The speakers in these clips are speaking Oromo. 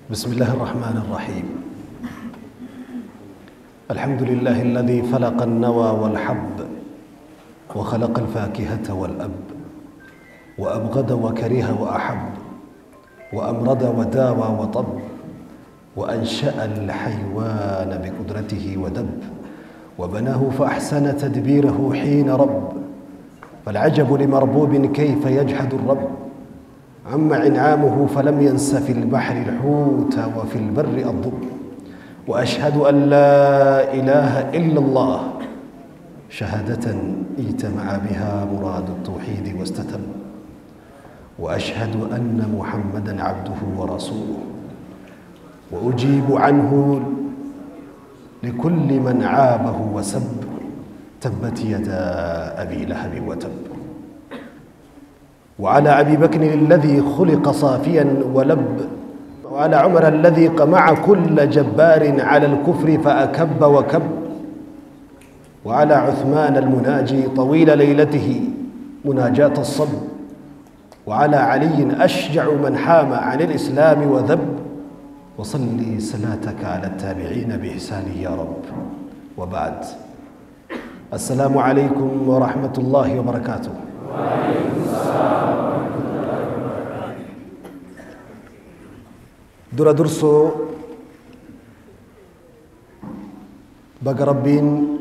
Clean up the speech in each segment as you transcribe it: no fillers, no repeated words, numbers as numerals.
بسم الله الرحمن الرحيم. الحمد لله الذي فلق النوى والحب وخلق الفاكهة والأب وأبغض وكره وأحب وأمرض وداوى وطب وأنشأ الحيوان بقدرته ودب وبناه فأحسن تدبيره حين رب. فالعجب لمربوب كيف يجحد الرب، عم إنعامه فلم ينس في البحر الحوت وفي البر الضب. وأشهد أن لا إله إلا الله شهادة اجتمع بها مراد التوحيد واستتب. وأشهد أن محمدا عبده ورسوله، وأجيب عنه لكل من عابه وسب. تبت يدا أبي لهب وتب. وعلى أبي بكر الذي خلق صافيا ولب، وعلى عمر الذي قمع كل جبار على الكفر فأكب وكب، وعلى عثمان المناجي طويل ليلته مناجاة الصب، وعلى علي أشجع من حام عن الإسلام وذب. وصلي صلاتك على التابعين بإحسان يا رب. وبعد، السلام عليكم ورحمة الله وبركاته. وعليكم السلام ورحمة الله وبركاته. Dura dursoo baga Rabbiin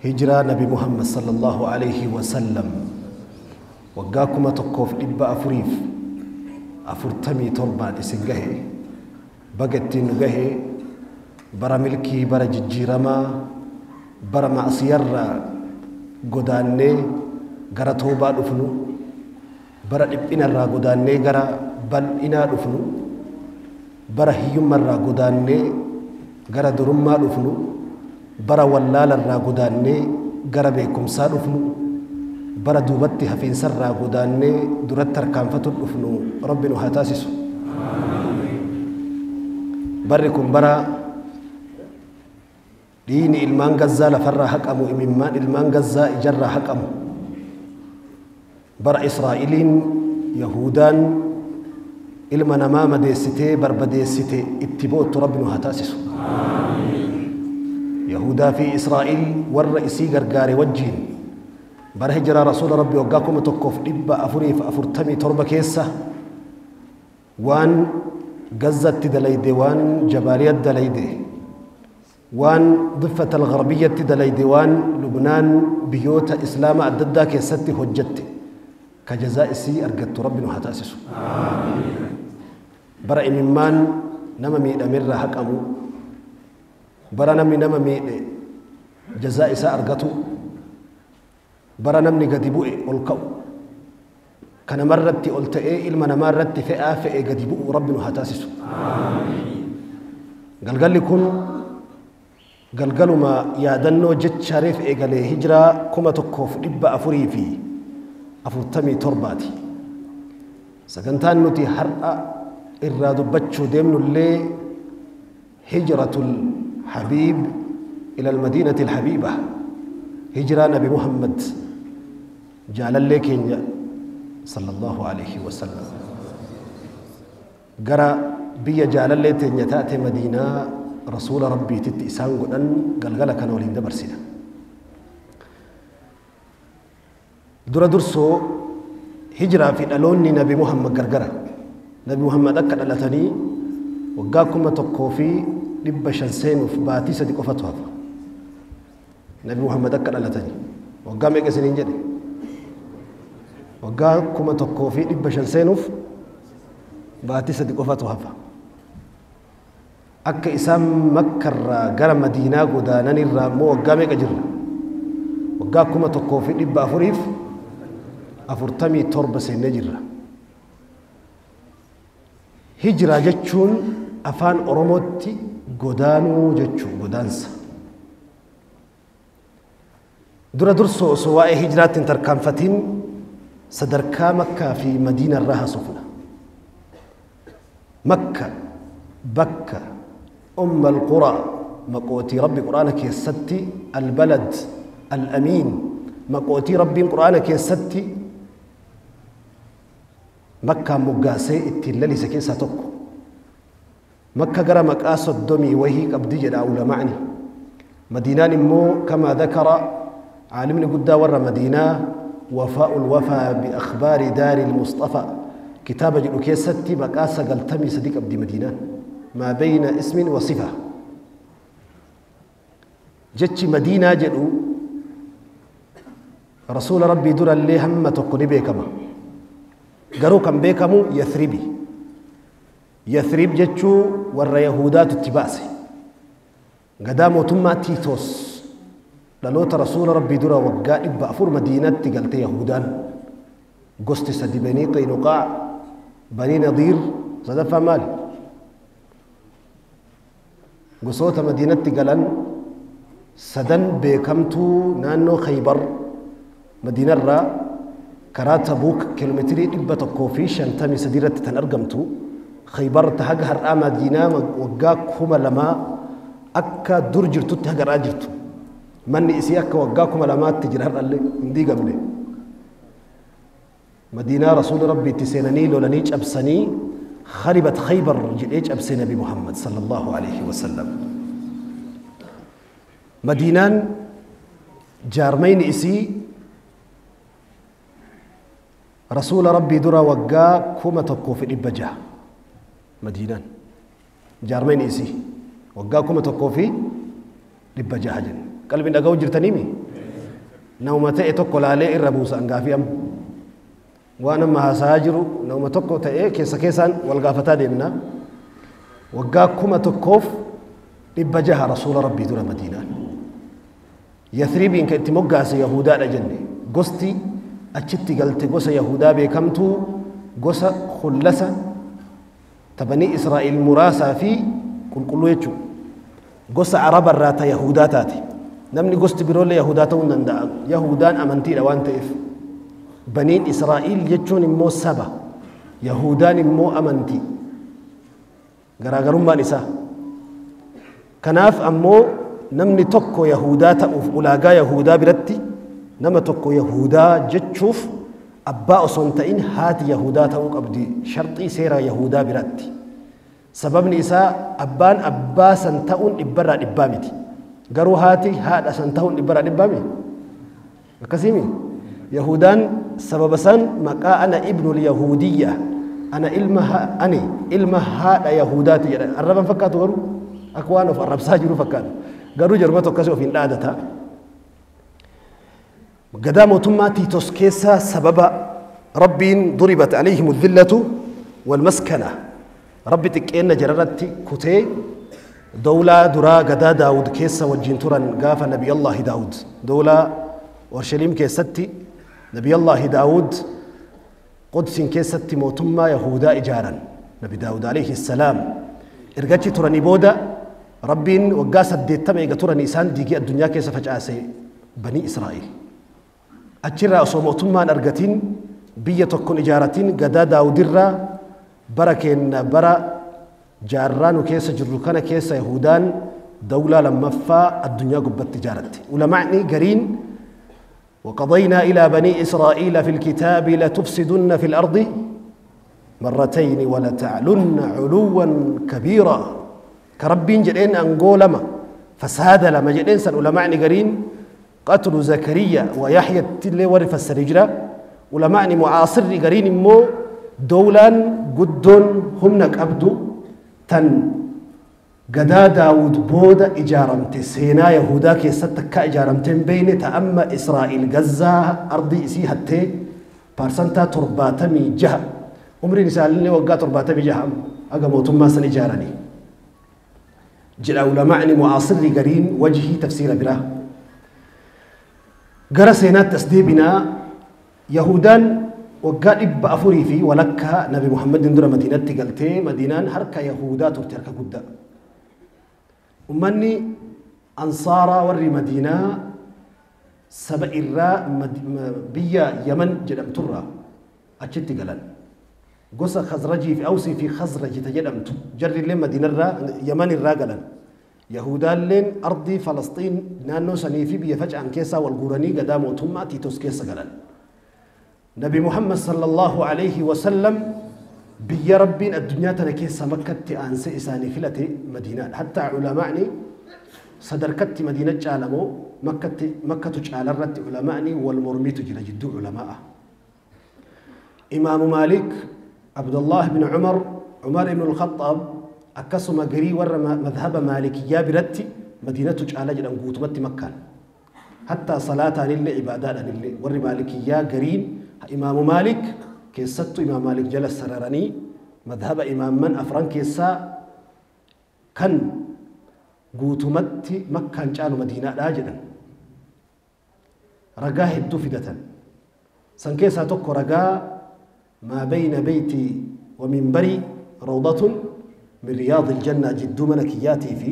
hijiraa Nabi Muhammad sallallahu alaihi wasallam waggaa 1447 isin gahe, baga ittiin nu gahe, bara milkii, bara jijjiiramaa, bara ma'asiyarraa godaannee gara toobaa dhufnu, bara dhiphinarraa godaannee gara bal'inaa dhufnu, bara hiyyummarraa godaannee gara durummaa dhufnu, bara wallaalarraa godaannee gara beekumsaa dhufnu, bara duubatti hafiinsarraa godaannee duratti harkaanfatu dhufnu Rabbi nu haa taasisu. Barri kun bara dhiini ilmaan Gazzaa lafarraa haqamu, imimmaan ilmaan Gazzaa ijarraa haqamu, bara Israa'iliin Yahudaan ilma namaa madeessitee barbadeessite itti boottu Rabbi nu haa taasisu. Yahudaa fi Israa'il warra isii gargaare wajjiin bara hijiraa rasuula Rabbi waggaa 1447 keessa waan Gazzatti dalayde, waan Jabaaliyatti dalayde, waan Diffata al-Garbiyyatti dalayde, waan Lubnaan biyyoota Islaama adda addaa keessatti hojjette ka jazaa isii argattu Rabbi nu haa taasisu. Bara imimmaan nama miidhamerraa haqamu, bara namni nama miidhe jazaa isaa argatu, bara namni gadi bu'e ol ka'u, ka namarratti ol ta'ee ilma namaarratti fe'aa fe'e gadi bu'u Rabbi nu haa taasisu. Galgalli kun galgaluma yaadannoo jecha reef eegalee hijiraa 1447ti. Sagantaan nuti har'a irraa dubbachuu deemnullee hijratul habiib ila almadiinati alhabiiba, hijiraa Nabi Muhammad jaalallee keenya sallallahu alaihi wasallam gara biyya jaalallee teenya taate Madiinaa rasuula Rabbiititti isaan godhan galgala kana waliin dabarsina. Dura dursoo hijiraa fi dhaloonni Nabi Muhammad gargara. Nabi Muhammad akka dhalatanii waggaa 1500 seenuuf baatii 3 qofatu hafa. Nabi Muhammad akka dhalatanii waggaa meeqa isiniin jedhe? Waggaa 1500 seenuuf baatii 3 qofatu hafa. Akka isaan Makkarraa gara Madiinaa godaanan irraa immoo waggaa meeqa jirra? Waggaa 1447 seennee jirra. Hijiraa jechuun afaan Oromootti godaanuu jechuu, godaansa. Dura dursoo osoo waa'ee hijiraatti hin tarkaanfatin sadarkaa Makkaa fi Madiina irraa haasofna. Makka bakka Umma al-Quraa maqootii Rabbi Quraana keessatti al-balad al-amiin maqootii Rabbiin Quraana keessatti Makkaan moggaasee ittiin lalise keessaa tokko. Makka gara maqaa 30 wahii qabdi jedha ulama'ni. Madiinaan immoo kamaa dhakara caalimni guddaa warra Madiinaa Wafaa'ul Wafaa bi akhbaari daari Mustafaa kitaaba jedhu keessatti maqaa 93 qabdi Madiinaan. Maa bayna ismin wa sifa. Jechi Madiinaa jedhu Rasuula Rabbii durallee hamma tokko ni beekama. Garuu kan beekamu Yathribi. Yathrib jechuu warra Yahudaatu itti baase. Gadaa mootummaa Tiitoos dhaloota Rasuula Rabbii dura waggaa 400 Madiinatti galte Yahudaan. Gosti sadi Banii Qaynuqaa, Banii Nadiir, sadaffaa maali? Gosoota Madiinatti galan sadan beekamtuu naannoo Khaybar Madiinarraa karaa Tabuuk kiiloomeetirii 153 irratti tan argamtu Khaybar ta haga har'aa Madiinaa waggaa 2000 akka dur jirtutti haga har'aa jirtu. Manni isii akka waggaa 2000tti jira har'allee hin diigamne. Madiinaa Rasuula Rabbiitti seenanii lolanii cabsanii kharibat Khaybar jedhee cabse Nabi Muhammad sallallahu alaihi wasallam. Madiinaan jaarmayni isii Rasuula Rabbii dura waggaa 1600. Madiinaan jaarmayni isii waggaa 1600 jenna. Qalbiin dhaga'uu jirtaniimi? Nama ta'e tokko laalee irra buusa angaafii amma. Waan amma haasa'aa jiru nama tokko ta'ee keessa keessaan wal gaafataa deemna. Waggaa 1600 Rasuula Rabbii dura Madiinaan. Yathribiin kan itti moggaase Yahudaadha jenne. Gosti achitti galte gosa Yahudaa beekamtuu gosa Khullasa ta Banii Israa'il muraasaa fi qulqulluu jechuudha. Gosa Arabarraa ta Yahudaa taate. Namni gosti biroollee Yahudaa ta'uu hin danda'a. Yahudaan amantiidha waan ta'eef. Baniin Israa'il jechuun immoo saba. Yahudaan immoo amantii. Garaagarummaan isaa. Kanaaf ammoo namni tokko Yahudaa ta'uuf ulaagaa Yahudaa biratti nama tokko Yahudaa jechuuf abbaa osoo hin ta'in haati Yahudaa ta'uu qabdi sharxii seera Yahudaa biratti. Sababni isaa abbaan abbaa san ta'uun dhibbarraa dhibbaa miti. Garuu haati haadha san ta'uun dhibbarraa dhibbaa miti. Akkasiimi? Yahudaan sababa san maqaa ana ibnul Yahudiyya ana ilma ani ilma haadha Yahudaati jedhan. Arraban fakkaatu garuu akka waan of arrabsaa jiru fakkaata. Garuu jarmatu akkasii of hin dhaadata. Gadaa mootummaa Tiitos keessaa sababa Rabbiin duribat alayhim dhillatu wal maskana. Rabbi xiqqeenna jararratti kutee dawlaa duraa gadaa Daawud keessa wajjin turan gaafa Nabiyallaahi Daawud. Dawlaa Orshaliim keessatti Nabiyallaahi Daawud Qudsiin keessatti mootummaa Yahudaa ijaaran. Nabi Daawud alayhi salaam. Ergachi turanii booda Rabbiin waggaa 80 eega turanii isaan diigee addunyaa keessa facaase Banii Israa'il. Achirraa osoo mootummaan argatiin biyya tokkoon ijaaratiin gadaa Daawudirraa bara keenna bara jaarraa nu keessa jirru kana keessa Yahudaan dawlaa lammaffaa addunyaa gubbatti ijaaratte. Ulama'ni gariin وقضينا إلى بني إسرائيل في الكتاب لتفسدن في الأرض مرتين ولتعلن علوا كبيرا. كربين جدين أنقولما فساد لما جدين سن علماء قرين قتل زكريا ويحيى التلي ورث السرجرة. علماء معاصر قرين مو دولان قدون هم نك أبدو تن قدا داود بودا إجارمت سينا يهودا كيستك إجارمتين بين تأما إسرائيل غزة أرضي إسي حتى بارسنتا ترباتمي جه عمري نسألني وقا ترباتمي جه أقا موتم ما سن إجارني جل علماء معاصر قرين وجهي تفسير برا قرا سينا تسديبنا يهودان وقا إب أفوري في ولكا نبي محمد در مدينة قلتي مدينان هركا يهودا ترتركا قدا أمني أنصارا وري مدينة سبع الراء بيا يمن جدم ترى أشتي قلن قصة خزرجي في أوسي في خزرج تجدمت جري لين مدينة الرا يمن الرا قلن يهودان لين أرضي فلسطين نانو سنيفي بيا فجأة كيسا والقراني قدامو ثم تيتوس كيسا قلن. نبي محمد صلى الله عليه وسلم Biyya Rabbiin addunyaa tana keessa Makkatti aansee isaanii filate Madiinaadha. Hattaa culamaa'ni sadarkatti Madiina caalamoo Makkatti Makkatu caalarratti culamaa'ni wal mormiitu jira jidduu culamaa'a. Imaamu Maalik, Abdullah ibn Umar, Umar ibn al-Khattaab akkasuma garii warra madhaba Maalikiyyaa biratti Madiinatu caala jedhan guutumatti Makkaan. Hattaa salaataanillee ibaadaadhaanillee warri Maalikiyyaa gariin Imaamu Maalik keessattuu Imaam Maalik jala sararanii madhaba imaamman afran keessaa kan guutumatti Makkaan caalu Madiinaadhaa jedhan. Ragaa hedduu fidatan. San keessaa tokko ragaa maa bayna beeyti wa minbarii rawdatun min riyaadil jannaa jidduu mana kiyyaatii fi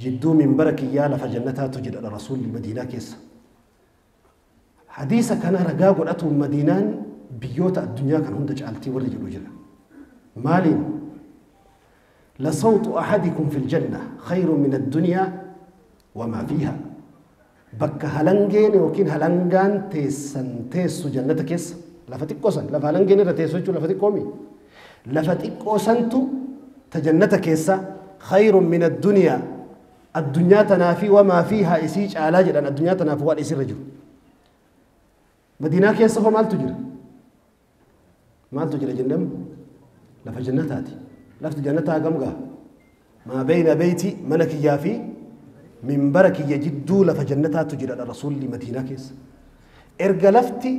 jidduu minbara kiyyaa lafa jannataatu jedha Rasuulli Madiinaa keessa. Hadiisa kana ragaa godhatuun Madiinaan biyyoota addunyaa kan hunda caaltii warri jedhu jira. Maaliin? لصوت أحدكم في الجنة خير من الدنيا وما فيها. بك هلنجين يوكين هلنجان تيسن تيسو جنة كيس لفتك قوسن لف هلنجين رتيسو لفتك قومي لفتك قوسنتو تجنة كيس خير من الدنيا الدنيا تنافي وما فيها إسيج آلاج لأن الدنيا تنافي وان إسير رجل. مدينة كيس هو مال تجري مال تجري جنم لف جنتاتي لفت جنتها قمقة ما بين بيتي ملك يافي من برك يجدو لف جنتها تجري الرسول لمدينة كيس إرجع لفتي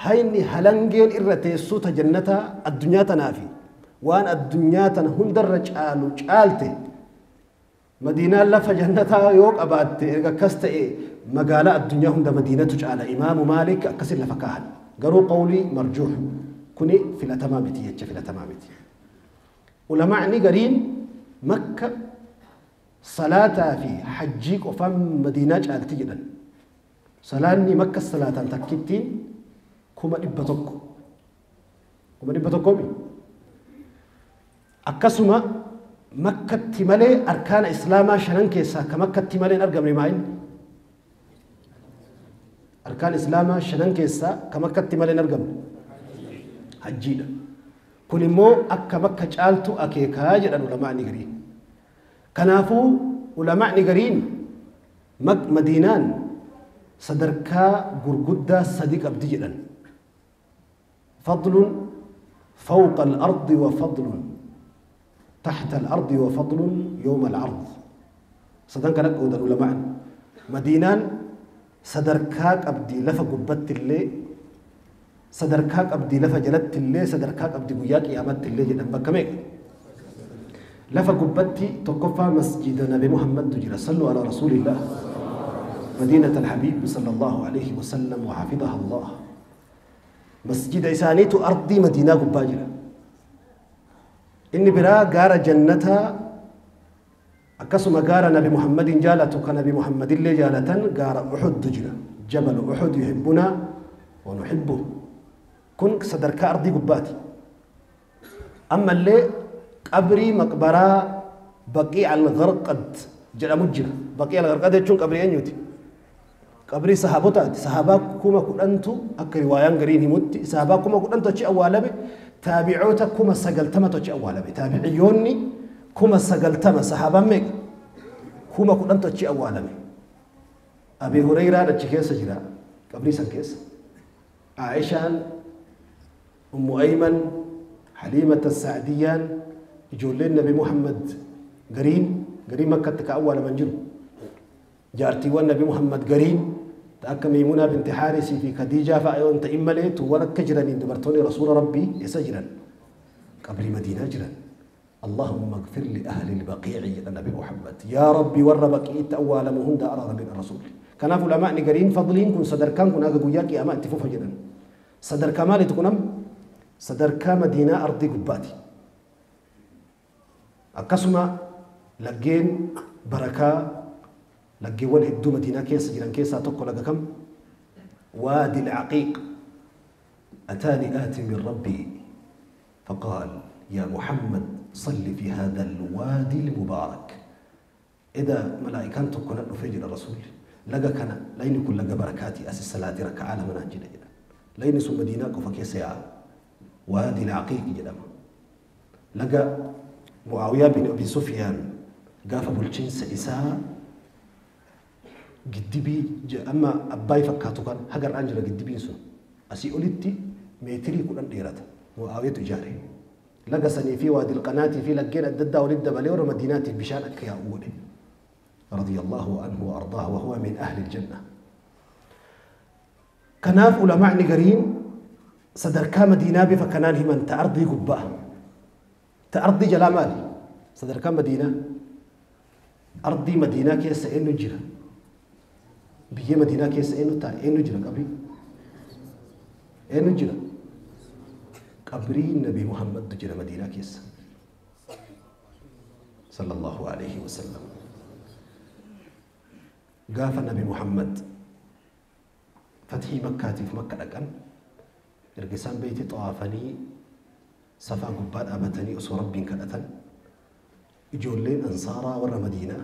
هيني هلنجين إرتيسو تجنتها الدنيا تنافي وان الدنيا تنهن درج آلو آلته مدينة لف جنتها يوك أبعد إرجع كست إيه مقالة الدنيا هم مدينة تجعل إمام مالك أكسر لفكاهن قالوا قولي مرجوح كوني في الأتمامتي يتش في الأتمامتي. علماء قرين مكة صلاة في حجيك وفم مدينة جعلت جدا صلاني مكة الصلاة تكتين كما إبتك كما إبتكم أكسما مكة تملي أركان إسلاما شنن كيسا كمكة تملي أرقم لماين أركان إسلاما شنن كيسا كمكة تملي أرقم حجينا كل مو أكا مكة جعلتو أكيكا جدًا علماء نجرين كنافو علماء نجرين مك مدينان صدركا غرغدة صديق أبدي جدًا فضل فوق الأرض وفضل تحت الأرض وفضل يوم العرض صدقك لك أودن علماء مدينان صدركاك أبدي لفا قبت اللي sadarkaa qabdi lafa jalatti illee sadarkaa qabdi guyyaa qiyaamatti illee jedhan bakka meeqa lafa gubbatti tokkoffaa masjida Nabi Muhammadtu jira sallu ala rasuulillah مدينة الحبيب صلى الله عليه وسلم وحفظها الله مسجد إسانيت أرضي مدينة قباجرة إني برا غار جنتها أكسم غار نبي محمد جالته كنبي محمد اللي جالة غار أحد جرا جبل أحد يحبنا ونحبه كن صدرك أرضي قباتي أما اللي قبري مقبرة بقيع الغرقد جرا مجرا بقيع الغرقد يجون قبري أنيوتي قبري صحابتات صحابة كما كنتو أك روايان قرين همتي صحابة كما كنتو أشي أولابي تابعوتا كما سجلتما أشي أولابي تابعيوني كما سجلتما صحابة ميك كما كنتو أشي أولابي أبي هريرة أشي كيس جرا قبري سنكيس عائشة أم أيمن حليمة السعديان جولين نبي محمد قرين قرين مكة تكأول من جرو جارتي والنبي محمد قرين تأكا ميمونة بنت حارث في خديجة فأيون تإمليت ورك جراني دبرتوني رسول ربي يسجرا قبر مدينة جرا اللهم اغفر لأهل البقيع يا نبي محمد يا ربي ور بقيت أول مهند أرى ربي الرسول كان علماء نقرين فضلين كن صدر كان كن أجا وياك يا ما اتفوفا جدا صدر كمال تكونم صدر مدينة أرضي قباتي أكسما لجين بركة لجيوان هدو مدينة كيس جيران كيسا توكو لغا كم وادي العقيق أتاني آت من ربي فقال يا محمد صل في هذا الوادي المبارك إذا ملائكان توكو نفجر الرسول لغا كان لين يكون لغا بركاتي أسس صلاة ركعة لمن أنجل جدا لين سو مدينة كوفا كيسا وادي العقيق جدا Laga Mu'aawiyaa bin Abi Sufyaan gaafa bulchiinsa isaa giddibii amma Abbaay fakkaatu kan hagar'aan jira. Giddibiin sun asii olitti meetirii 10 dheerata. Mu'aawiyatu ijaare. Laga sanii fi Waadil Qanaatii fi laggeen adda addaa walitti dabalee warra Madiinaatiif bishaan akka yaa'u godhe. Radiyallahu anhu wa ardaahu, wa huwa min ahli aljanna. Kanaaf ulamaa'ni gariin sadarkaa Madiinaa bifa kanaan himan. Ta ardii gubbaa, ta ardii jalaa maali sadarkaa Madiinaa? Ardii Madiinaa keessa eenyu jira? Biyya Madiinaa keessa eenyu taa'e? Eenyu jira? Qabrii eenyu jira? Qabrii Nabi Muhammadtu jira Madiinaa keessa, sallallahu alaihi wasallam. Gaafa Nabi Muhammad fathii Makkaatiif Makka dhaqan, erga isaan beeyti xawaafanii Safaa gubbaa dhaabatanii osoo Rabbiin kadhatan, ijoolleen Ansaaraa warra Madiinaa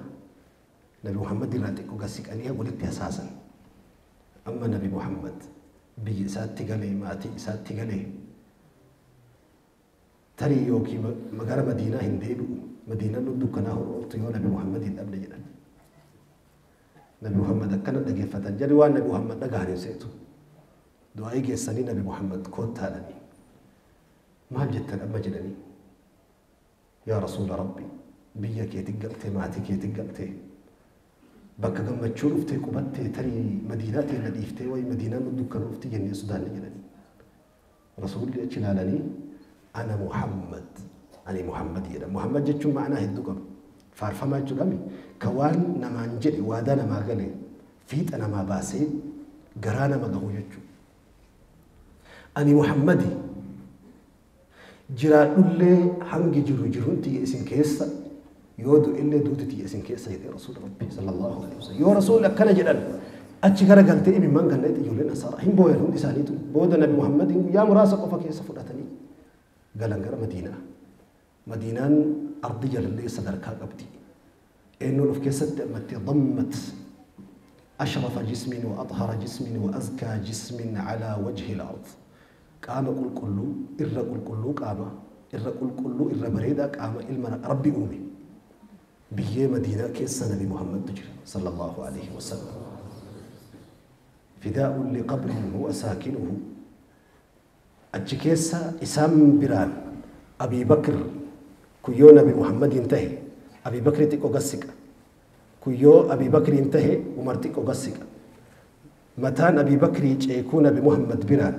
Nabi Muhammad irraa xiqqoo gad siqanii walitti hasaasan. Amma Nabi Muhammad biyya isaatti galee, maatii isaatti galee, tarii yookiin magara Madiinaa hin deebi'u, Madiinaan nu dukkanaa ooltu yoo Nabi Muhammad hin dhabne jedhan. Nabi Muhammad akkana dhageeffatan. Jedhi waan Nabi Muhammad dhagahan hin seetu. Du'aa'ii geessanii Nabi Muhammad koottaadhanii. Maal jettan amma jedhanii? Yaa Rasuula Rabbi, biyya keetti galtee, maatii keetti galtee, bakka gammachuu dhuftee qubattee, tarii Madiinaa teenya dhiiftee wayi Madiinaan nu dukkana dhufti jennee sodaanne jedhanii. Rasuulli achi ilaalanii, "Ana Muhammad, ani Muhammad" jedha. Muhammad jechuun ma'anaa hedduu qaba. Faarfamaa jechuudhaami. Ka waan namaan jedhe, waadaa namaa gale fiixa namaa baasee garaa nama gahu jechuudha. Ani Muhammadi, jiraadhullee hangi jiru jiruun tiyya isin keessa, yoo du'ellee duuti tiyya isin keessa jedhee Rasuula Rabbi sallallahu alaihi wasallam. Yoo Rasuulli akkana jedhan achi gara galtee imimmaan ganna ijoolleen Ansaaraa hin booyan hundi isaaniitu. Booda Nabi Muhammadin guyyaa muraasa qofa keessa fudhatanii galan gara Madiinaa. Madiinaan ardi jalallee sadarkaa qabdi. Eenyuun of keessatti ammatti? Dammat أشرف جسم وأطهر جسم وأزكى جسم على وجه الأرض. Qaama qulqulluu irra qulqulluu, qaama irra qulqulluu, irra bareedaa qaama ilma Rabbi uume, biyyee Madiinaa keessa Nabi Muhammadtu jira sallallahu alaihi wasallam. فداء لقبر هو ساكنه. Achi keessa isaan biraan Abii Bakr kuyyoo Nabi Muhammadin tahe Abii Bakri xiqqoo gassiqa, kuyyoo Abii Bakriin tahe Umar xiqqoo gassiqa. Mataan Abii Bakrii ceekuu Nabi Muhammad biraan,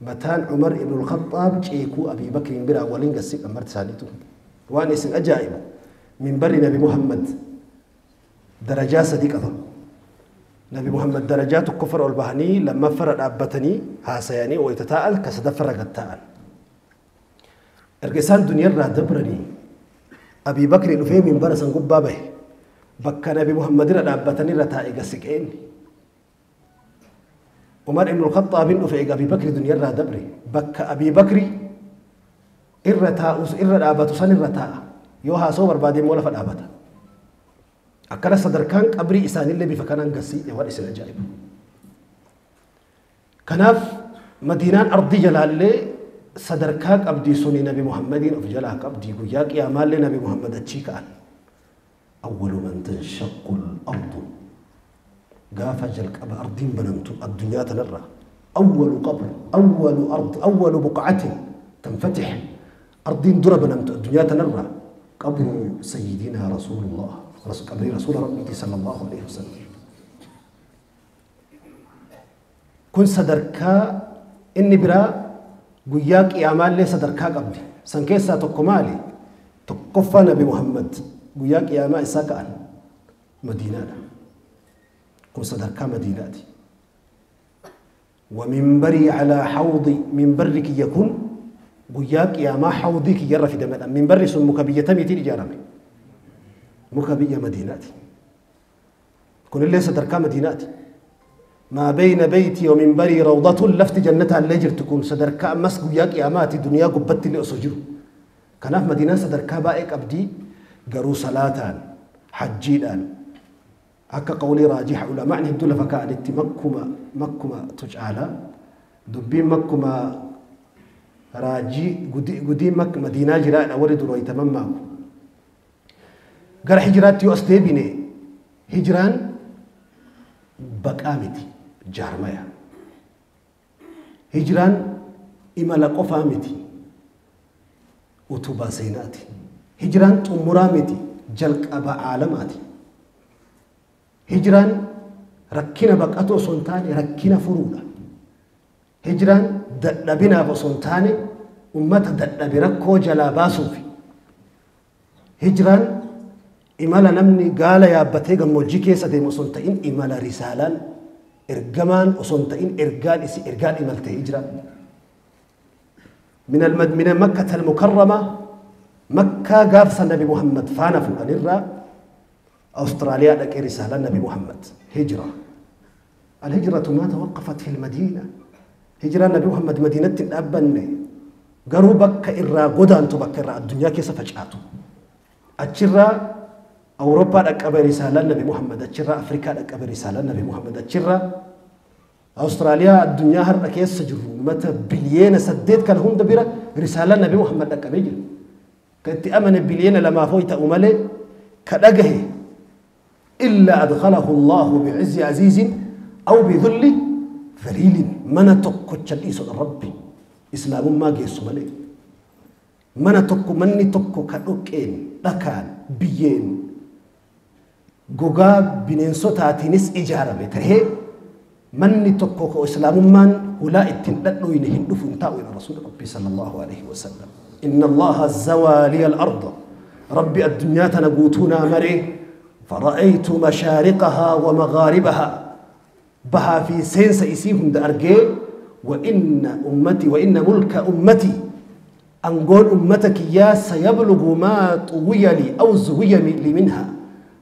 mataan Umar ibn al-Khattaab ceekuu Abii Bakriin biraan waliin gassiqa marti isaaniitu. Waan isin ajaa'ibu, minbarri Nabi Muhammad darajaa sadi qaba. Nabi Muhammad darajaa tokkoffarra ol bahanii, lammaffarra dhaabbatanii haasayanii wayita taa'an, ka sadaffarra gad taa'an. Erga isaan duniyarraa dabranii Abii Bakri dhufee minbara san gubbaa bahe, bakka Nabi Muhammadirra dhaabbatanirra taa'e gasiqeen. Umar ibn al-Khattaabin dhufe eega Abii Bakri duniyarraa dabre, bakka Abii Bakri irra taa'us, irra dhaabatu san irra taa'a. Yoo haasoo barbaade immoo lafa dhaabata. Akkana sadarkaan qabrii isaanillee bifa kanaan gasiidhe. Waan isin ajaa'ibu. Kanaaf Madiinaan ardii jalaallee sadarkaa qabdii suni Nabi Muhammadiin of jalaa qabdii. Guyyaa qiyaamaallee Nabi Muhammad achii ka'an. أول من تنشق الأرض, gaafa jalqaba ardiin banamtu addunyaa tanarra, أول قبر، أول أرض، أول بقعة تنفتح, ardiin dura banamtu addunyaa tanarra قبر سيدنا رسول الله, qabrii Rasuula Rabbiiti sallallahu alaihi wasallam. Kun sadarkaa inni biraa. Guyyaa qiyaamaallee sadarkaa qabdi. San keessaa tokko maali? Tokkoffaa Nabi Muhammad guyyaa qiyaamaa isaa ka'an Madiinaadha. Kun sadarkaa Madiinaati. ومنبري على حوضي, minbarri kiyya kun guyyaa qiyaamaa hawdii kiyyarra fidamadha. Minbarri sun muka biyya tamiitiin ijaarame? Muka biyya Madiinaati. Kunillee sadarkaa Madiinaati. ما بين بيتي ومنبري روضة, lafti jannataa illee jirtu. Kun sadarkaa ammas guyyaa qiyaamaati, duniyaa gubbatti illee osoo jiru. Kanaaf Madiinaan sadarkaa baay'ee qabdii. Garuu salaataan, hajjiidhaan, akka qawlii raajiha ulamaan hedduu lafa kaa'anitti makkuma tu caala. Dubbiin makkuma Raajii gudii Madiinaa jiraadha warri dura wayita mammaaku. Gara hijiraatti yoo as deebine, hijiraan baqaa miti, jaarmaya. Hijiraan imala qofaa miti, utubaa seenaati. Hijiraan xumuraa miti, jalqaba aalamaati. Hijiraan rakkina baqatu osoo hin taane rakkina furuudha. Hijiraan dadhabinaaf osoo hin taane ummata dadhabe rakkoo jalaa baasuufi. Hijiraan imala namni gaala yaabbatee gammoojjii keessa deemu osoo hin ta'in imala risaalaan ergamaan osoo hin ta'in ergaan isi ergaan imalte hijiraan. من مكة المكرمة، مكة قافصة النبي محمد فانا فوق أستراليا لك رسالة النبي محمد. هجرة، الهجرة ما توقفت في المدينة. هجرة النبي محمد مدينة الأبن قروا بك إرى قدان تبك إرى الدنيا كيس فجأته. أتشرى أوروبا لك أبي رسالة النبي محمد، أتشرى أفريقيا لك أبي رسالة النبي محمد، أتشرى أستراليا الدنيا هر كيس سجروا متى بليون سديت كان هم دبيرة رسالة النبي محمد لك أبي. كنت أمن بليون لما فويت أملي كدقه إلا أدخله الله بعز عزيز أو بذل ذليل. من تكو تشليس ربي إسلام ما جيسو ملي. من تكو مني تكو كدوكين لكان بيين غوغا بننسو تاتينس إجارة بتره مني تكو إسلام من ولا اتندلو ينهن دفن تاو إلى رسول ربي صلى الله عليه وسلم. إن الله زوى لي الأرض، ربي الدنيا تنقوتنا مري، فرأيت مشارقها ومغاربها بها في سينس إسيهم دأرجي. وإن أمتي وإن ملك أمتي أنقول أمتك يا سيبلغ ما طوي لي أو زوي لي منها.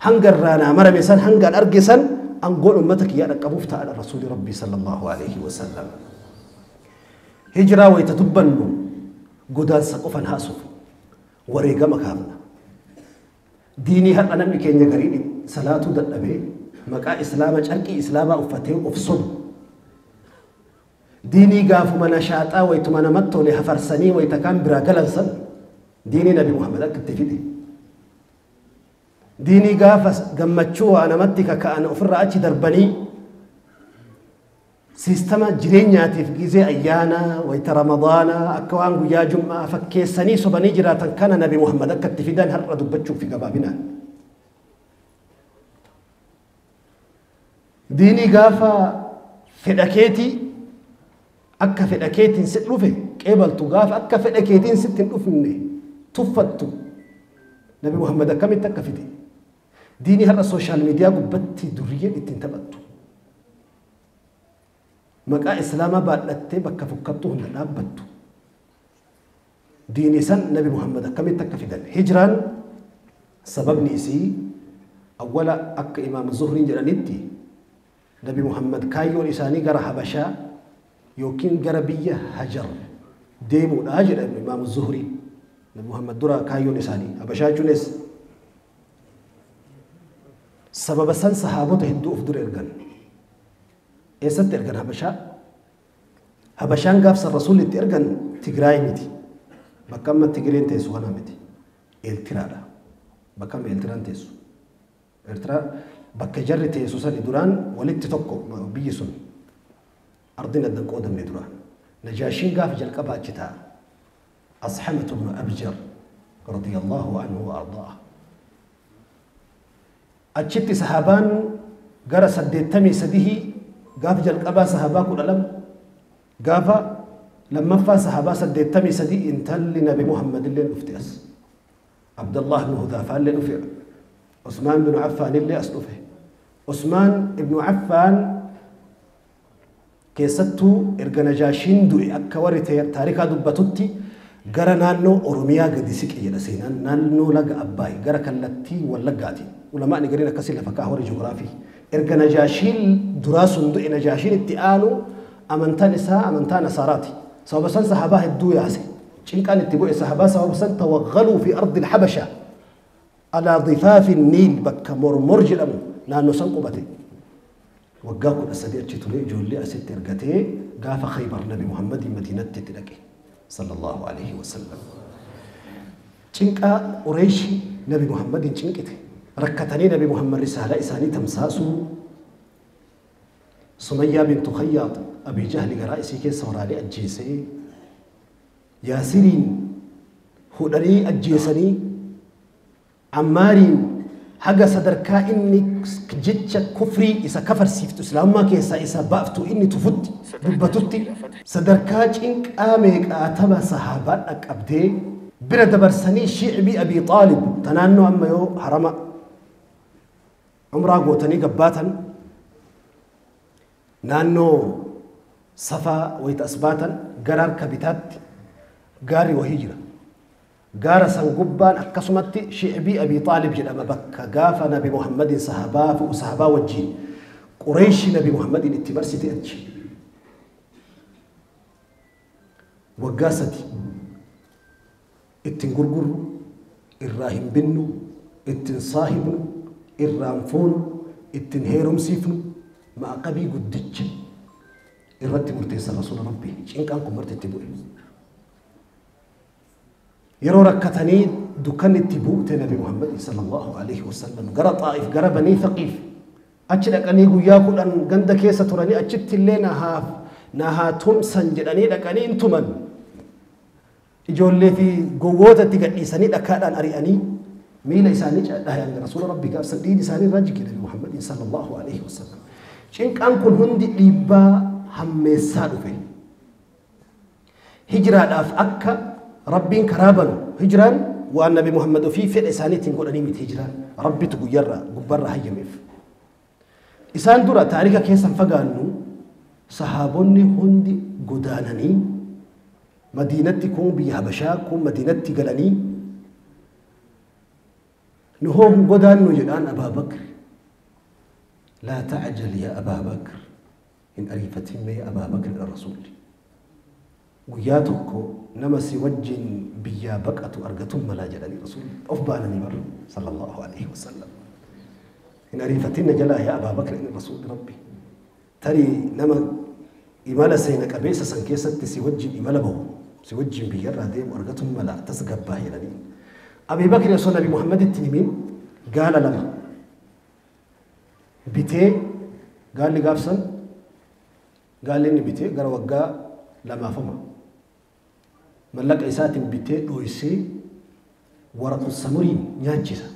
هنجر رانا مرمسا هنجر أرجسا أنقول أمتك يا ركبوفت على رسول ربي صلى الله عليه وسلم. هجرة ويتتبن قدان سقفا هاسف وريقا مكابنا ديني هل أنا مكين يقرين صلاة دلبي مكا إسلاما شرقي إسلاما أفتيه أفصد ديني قافو من شاطا ويتمنى متو لهفرسني ويتكام براقلنسن ديني نبي محمد أكتفيدي. ديني قاف قمتشو أنا متك كأن أفر أتش دربني سيستما جرينياتي في جيزة أيانا ويت رمضانا أكوان يا جمعة فكيسني سبني جراتا كان نبي محمد أكتفيدان هر دبتشو في قبابنا. ديني قافا فدكيتي أكا فدكيتين ست لفه قبلتو قاف أكا فدكيتين ست لفني تفتو نبي محمد كم تكفتي. ديني هر السوشيال ميديا قبتي درية اتنتبتو مكا إسلاما باتلتي بكا فكتو هن لابتو ديني سن نبي محمد كم تكفتي. هجران سبب نيسي أولا أكا إمام الزهري جلالتي نبي محمد كايو لساني غرا حبشا يوكين غربية هجر ديمو أجل إمام الزهري نبي محمد درا كايو لساني حبشا جونس سبب سن صحابته هندو أفدر إرغان إيست إرغان حبشا حبشان قافس الرسول إرغان تقراي متي بكم تقرين تيسو هنا متي إلترا بكم إلتران تيسو إلترا bakka jarri teessu sani duraan walitti tokko biyyi sun ardiin addan qoodamne duraan. Najaashiin gaafa jalqaba achi taa'a. Asxamatu ibnu Abjar radiyallahu anhu wa ardaah. Achitti sahaabaan gara 83 gaafa jalqabaa sahaabaa 12 gaafa lammaffaa sahaabaa 83 intalli Nabi Muhammad illee dhufte as. Abdallah ibnu Hudaafaa illee dhufe. Usmaan ibnu Affaan illee as dhufe. Usmaan ibnu Affaan keessattuu erga Najaashiin du'e akka warri taarikaa dubbatutti gara naannoo Oromiyaa gadi siqe jedha seenaan naannoo laga Abbaay gara kallattii Wallaggaati. Ulamaani gariin akkasii lafa kaa'aa warri ji'oogiraafii. Erga Najaashiin duraa sun du'e Najaashiin itti aanu amantaan isaa amantaa Nasaaraati. Sababa san sahabaa hedduu yaase. Cinqaan itti bu'e sahabaa sababa san tawaggaluu fi ardi al-Habasha alaa difaafi Niil bakka mormor jedhamu naannoo san qubate. Waggaa 13 achi ture ijoollee asitti ergatee gaafa Khaybar Nabi Muhammadii Madiinatti itti dhaqe. Sallallahu alaihi wasallam. Cinqaa Qureeshii Nabi Muhammadin cinqite. Rakkatanii Nabi Muhammad risaalaa isaanii tamsaasuu. Sumayyaa bintu Khayyaat Abii Jahli garaa isii keessa waraanee ajjeesee, Yaasiriin hudhanii ajjeesanii, Ammaariin haga sadarkaa inni jecha kufrii isa kafarsiiftu islaamummaa keessaa isa baaftu inni tufutti dubbatutti sadarkaa cinqaa meeqaatama sahaabaan dhaqqabdee bira dabarsanii shi'bii Abii Xaalib tanaannoo amma yoo harama umraa gootanii gabbaatan naannoo Safaa wayita as baatan gara harka bitaatti gaarri wahii jira. Gaara san gubbaan akkasumatti shi'bii Abii Xaalib jedhama bakka gaafa Nabi Muhammadin sahabaa wajjiin Qureeshii Nabi Muhammadin itti marsite achi. Waggaa 3 ittiin gurgurru, irraa hin binnu, ittiin saahibnu, irraa hin fuunu, ittiin heerumsiifnu, ma'aqabii guddicha irratti murteessa Rasuula Rabbii. Cinqaan kun marti itti bu'e. Yeroo rakkatanii dukkanni itti buute Nabi Muhammad sallallahu alaihi wasallam gara Xaa'if gara Banii Thaqiif achi dhaqanii guyyaa 10 ganda keessa turanii achitti illee nahaa tumsan jedhanii dhaqanii hin tuman. Ijoollee fi gowwoota itti gadhiisanii dhakaadhaan ari'anii miila isaanii dhahan Rasuula Rabbii gaafsan dhiigni isaanii irraa jige Nabi Muhammad sallallahu alaihi wasallam. Cinqaan kun hundi dhiibbaa hammeessaa dhufe. Hijiraadhaaf akka Rabbiin karaa banu hijiraan waan Nabi Muhammad ofii fedha isaaniitiin godhanii miti hijiraan Rabbitu guyyarraa gubbarraa hayyameef. Isaan dura taarika keessan fagaannu sahaabonni hundi godaananii Madiinatti kun biyya Habashaa kun Madiinatti galanii nu hoo hin godaannu jedhaan Abaa Bakr. Laa ta'jal yaa Abaa Bakr. Hin ariifatin mee Abaa Bakr dha Rasuulli. Guyyaa tokko nama si wajjin biyyaa baqatu argatun malaa jedhanii Rasuulli of baananii bar sallallahu alaihi wasallam. Hin ariifatin na jalaa yaa Abaa Bakr inni Rasuulli Rabbi. Tarii nama imala seena qabeessa san keessatti si wajjin imala bahu si wajjin biyyarraa deemu argatun malaa tasgabbaa jedhanii. Abii Bakr osoo Nabi Muhammaditti himin gaala 2 bitee gaalli gaafsan gaalli inni bitee gara waggaa 2 mallaqa isaatiin bitee dhooysee waraqu samuriin nyaachisa.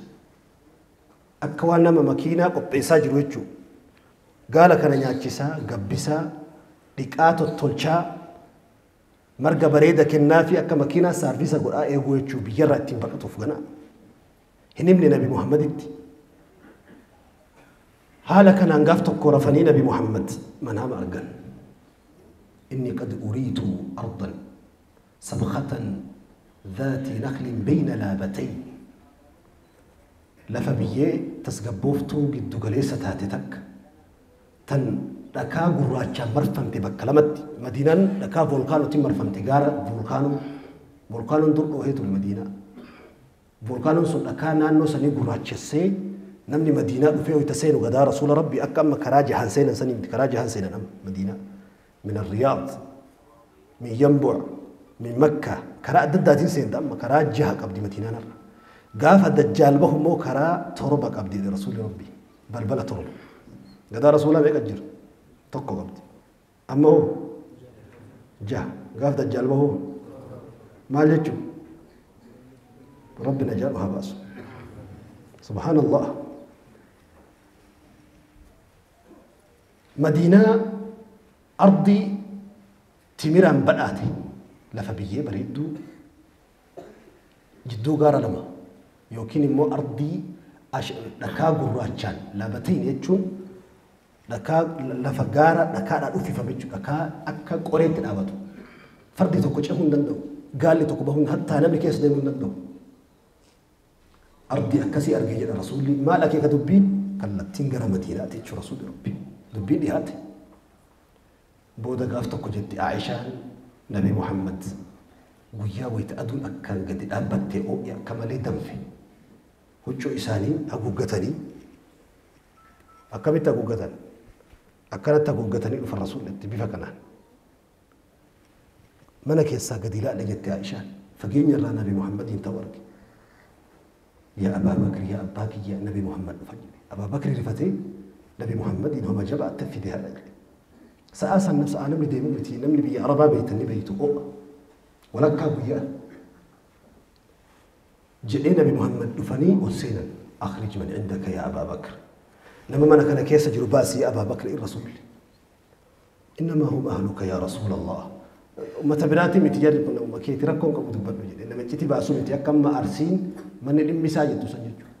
Akka waan nama makiinaa qopheessaa jiru jechuudha. Gaala kana nyaachisaa, gabbisaa, dhiqaa tottolchaa, marga bareeda kennaa fi akka makiinaa saarvisa godhaa eeguu jechuudha biyyarraa ittiin baqatuuf ganaa. Hin himne Nabi Muhammaditti. Haala kanaan gaaf tokko rafanii Nabi Muhammad manaama argan. Inni qad uriitu ardan sabkhatan dhaati naklin bayna laabatayn. Lafa biyyee tasgabbooftuu giddu galeessa taate takka tan dhakaa gurraachaan marfamte bakka lamatti. Madiinaan dhakaa voolkaanootiin marfamte gaara voolkaanoo. Voolkaanoon dur dhoohee ture Madiinaa. Voolkaanoon sun dhakaa naannoo sanii gurraachessee namni Madiinaa dhufee hoyta seenu gadaa Rasuula Rabbii akka amma karaa jahan seenan sanii miti karaa jahan seenan amma Madiinaa. Min Riyaad, min Yanbu', min Makka karaa adda addaatiin seenta amma karaa jaha qabdi Madiinaan har'a. Gaafa Dajjaal bahu immoo karaa 7 qabdi Rasuulli Rabbii balbala 7. Gadaa Rasuulaa meeqa jira? 1 qabdi. Amma hoo 6. Gaafa Dajjaal bahu maal jechuun? Rabbi najaa haa baasu. Subhaanallah. Madiinaa ardii timiraan badhaate lafa biyyee bareedduu jidduu gaara 2 yookiin immoo ardii dhakaa gurraachaan laabatiin jechuun dhakaa lafa gaara dhakaadhaan uffifame jechuudha. Dhakaa akka qoreetti dhaabatu. Fardi tokko cehuu hin danda'u. Gaalli tokko bahuu hattaa namni keessa deemuu hin danda'u. Ardii akkasii argee jedha Rasuulli. Maal akeeka dubbiin? Kallattiin gara Madiinaati jechuudha Rasuulli Rabbi. Dubbiin dhiyaate. Booda gaaf tokko jetti Aayishaan Nabi Muhammad guyyaa wayita aduun akkaan gadi dhaabbattee oo'e akka malee danfe. Huccuu isaanii haguuggatanii akkamitti haguuggatan? Akkanatti haguuggatanii dhufan Rasuullitti bifa kanaan. Mana keessaa gadi ilaale jette Aishaan. Fageenya irraa Nabi Muhammadiin ta'u arge. Yaa Abaa Bakri, yaa abbaa kiyya, Nabi Muhammad dhufan jedhe. Abaa Bakri rifatee Nabi Muhammadiin homa jabaatti fide haadha jedhe. Sa'aa san sa'aa namni deemu miti, namni biyya Arabaa beektan ni beektu ho'a. Walakkaa guyyaa. Jedhee Nabi Muhammad dhufanii ol seenan. Akhrij man indaka yaa Abaa Bakr. Nama mana kana keessa jiru baasi yaa Abaa Bakr rasuulli. Innamaa hum ahluka yaa Rasuula Allah. Uummata biraatii miti jarri kun uumma keeti rakkoon qabu dubbadhu jedhe. Namichiti baasuu miti akka amma Arsiin manni dhimmisaa jettu san jechuudha.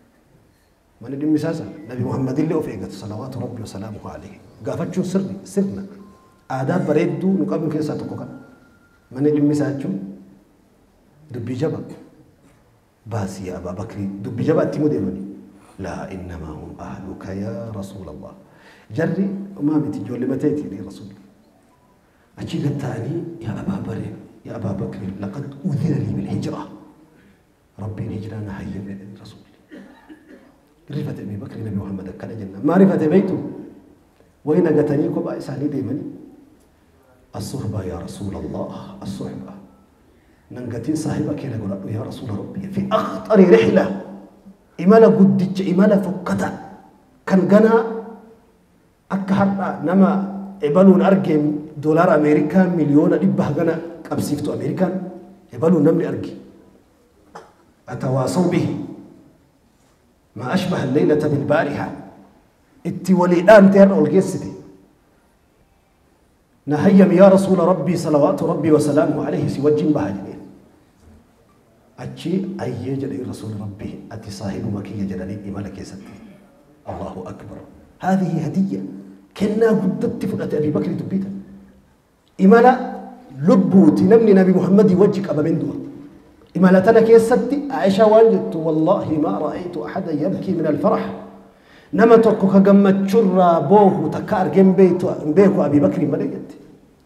Manni dhimmisaa san Nabi Muhammadillee of eeggatu salawaatu Rabbi wa salaamuhu alayhi. Gaafachuun sirri sirna aadaa bareedduu nu qabnu keessaa tokko kana. Manni dhimmisaa jechuun dubbii jaba baasii yaa Abaa Bakrii dubbii jabaa itti himuu deemani. Laa innamaa hum ahluka yaa Rasuulallah. Jarri homaa miti ijoollee mateeti jedhee Rasuulli. Achii gad ta'anii yaa Abaa Bakri yaa Abaa Bakri laqad udhina lii bil hijra. Rabbiin hijraa na hayyame jedhanii Rasuulli. Rifate Abii Bakri Nabi Muhammad akkana jennaan. Maa rifate beektu? Wayi nagatanii kophaa isaanii deemanii. As-suhbaa yaa Rasuulallah as-suhbaa. Nan gatiin saahiba kee na godhadhu yaa Rasuula Rabbii. Fi akhxari rihla. Imala guddicha imala fokkata kan ganaa akka har'a nama ebaluun arge doolaara Ameerikaa 100,000,000 hagana qabsiiftu Ameerikaan ebaluun namni arge. Atawaasaw bihi ma ashbaha alleylata bilbaariha itti walii dhaamte har'a ol geessite. Na hayyami yaa Rasuula Rabbii salawaatu Rabbii wasalaamuhu alayhi si wajjin baha jedheen. Achi ayyee jedhee Rasuuli Rabbii ati saahibuma kiyya jedhanii imala keessatti. Allahu akbar. Haadhihi hadiyya kennaa guddatti fudhate Abii Bakri dubbii tana. Imala lubbuuti namni Nabi Muhammadii wajji qabameen du'a. Imala tana keessatti Aishaa waan jettu wallaahi maa ra'aytu ahadan yabkii min alfarah. Nama tokko ka gammachurraa boohu takka argee hin beeku Abii Bakrii malee jette.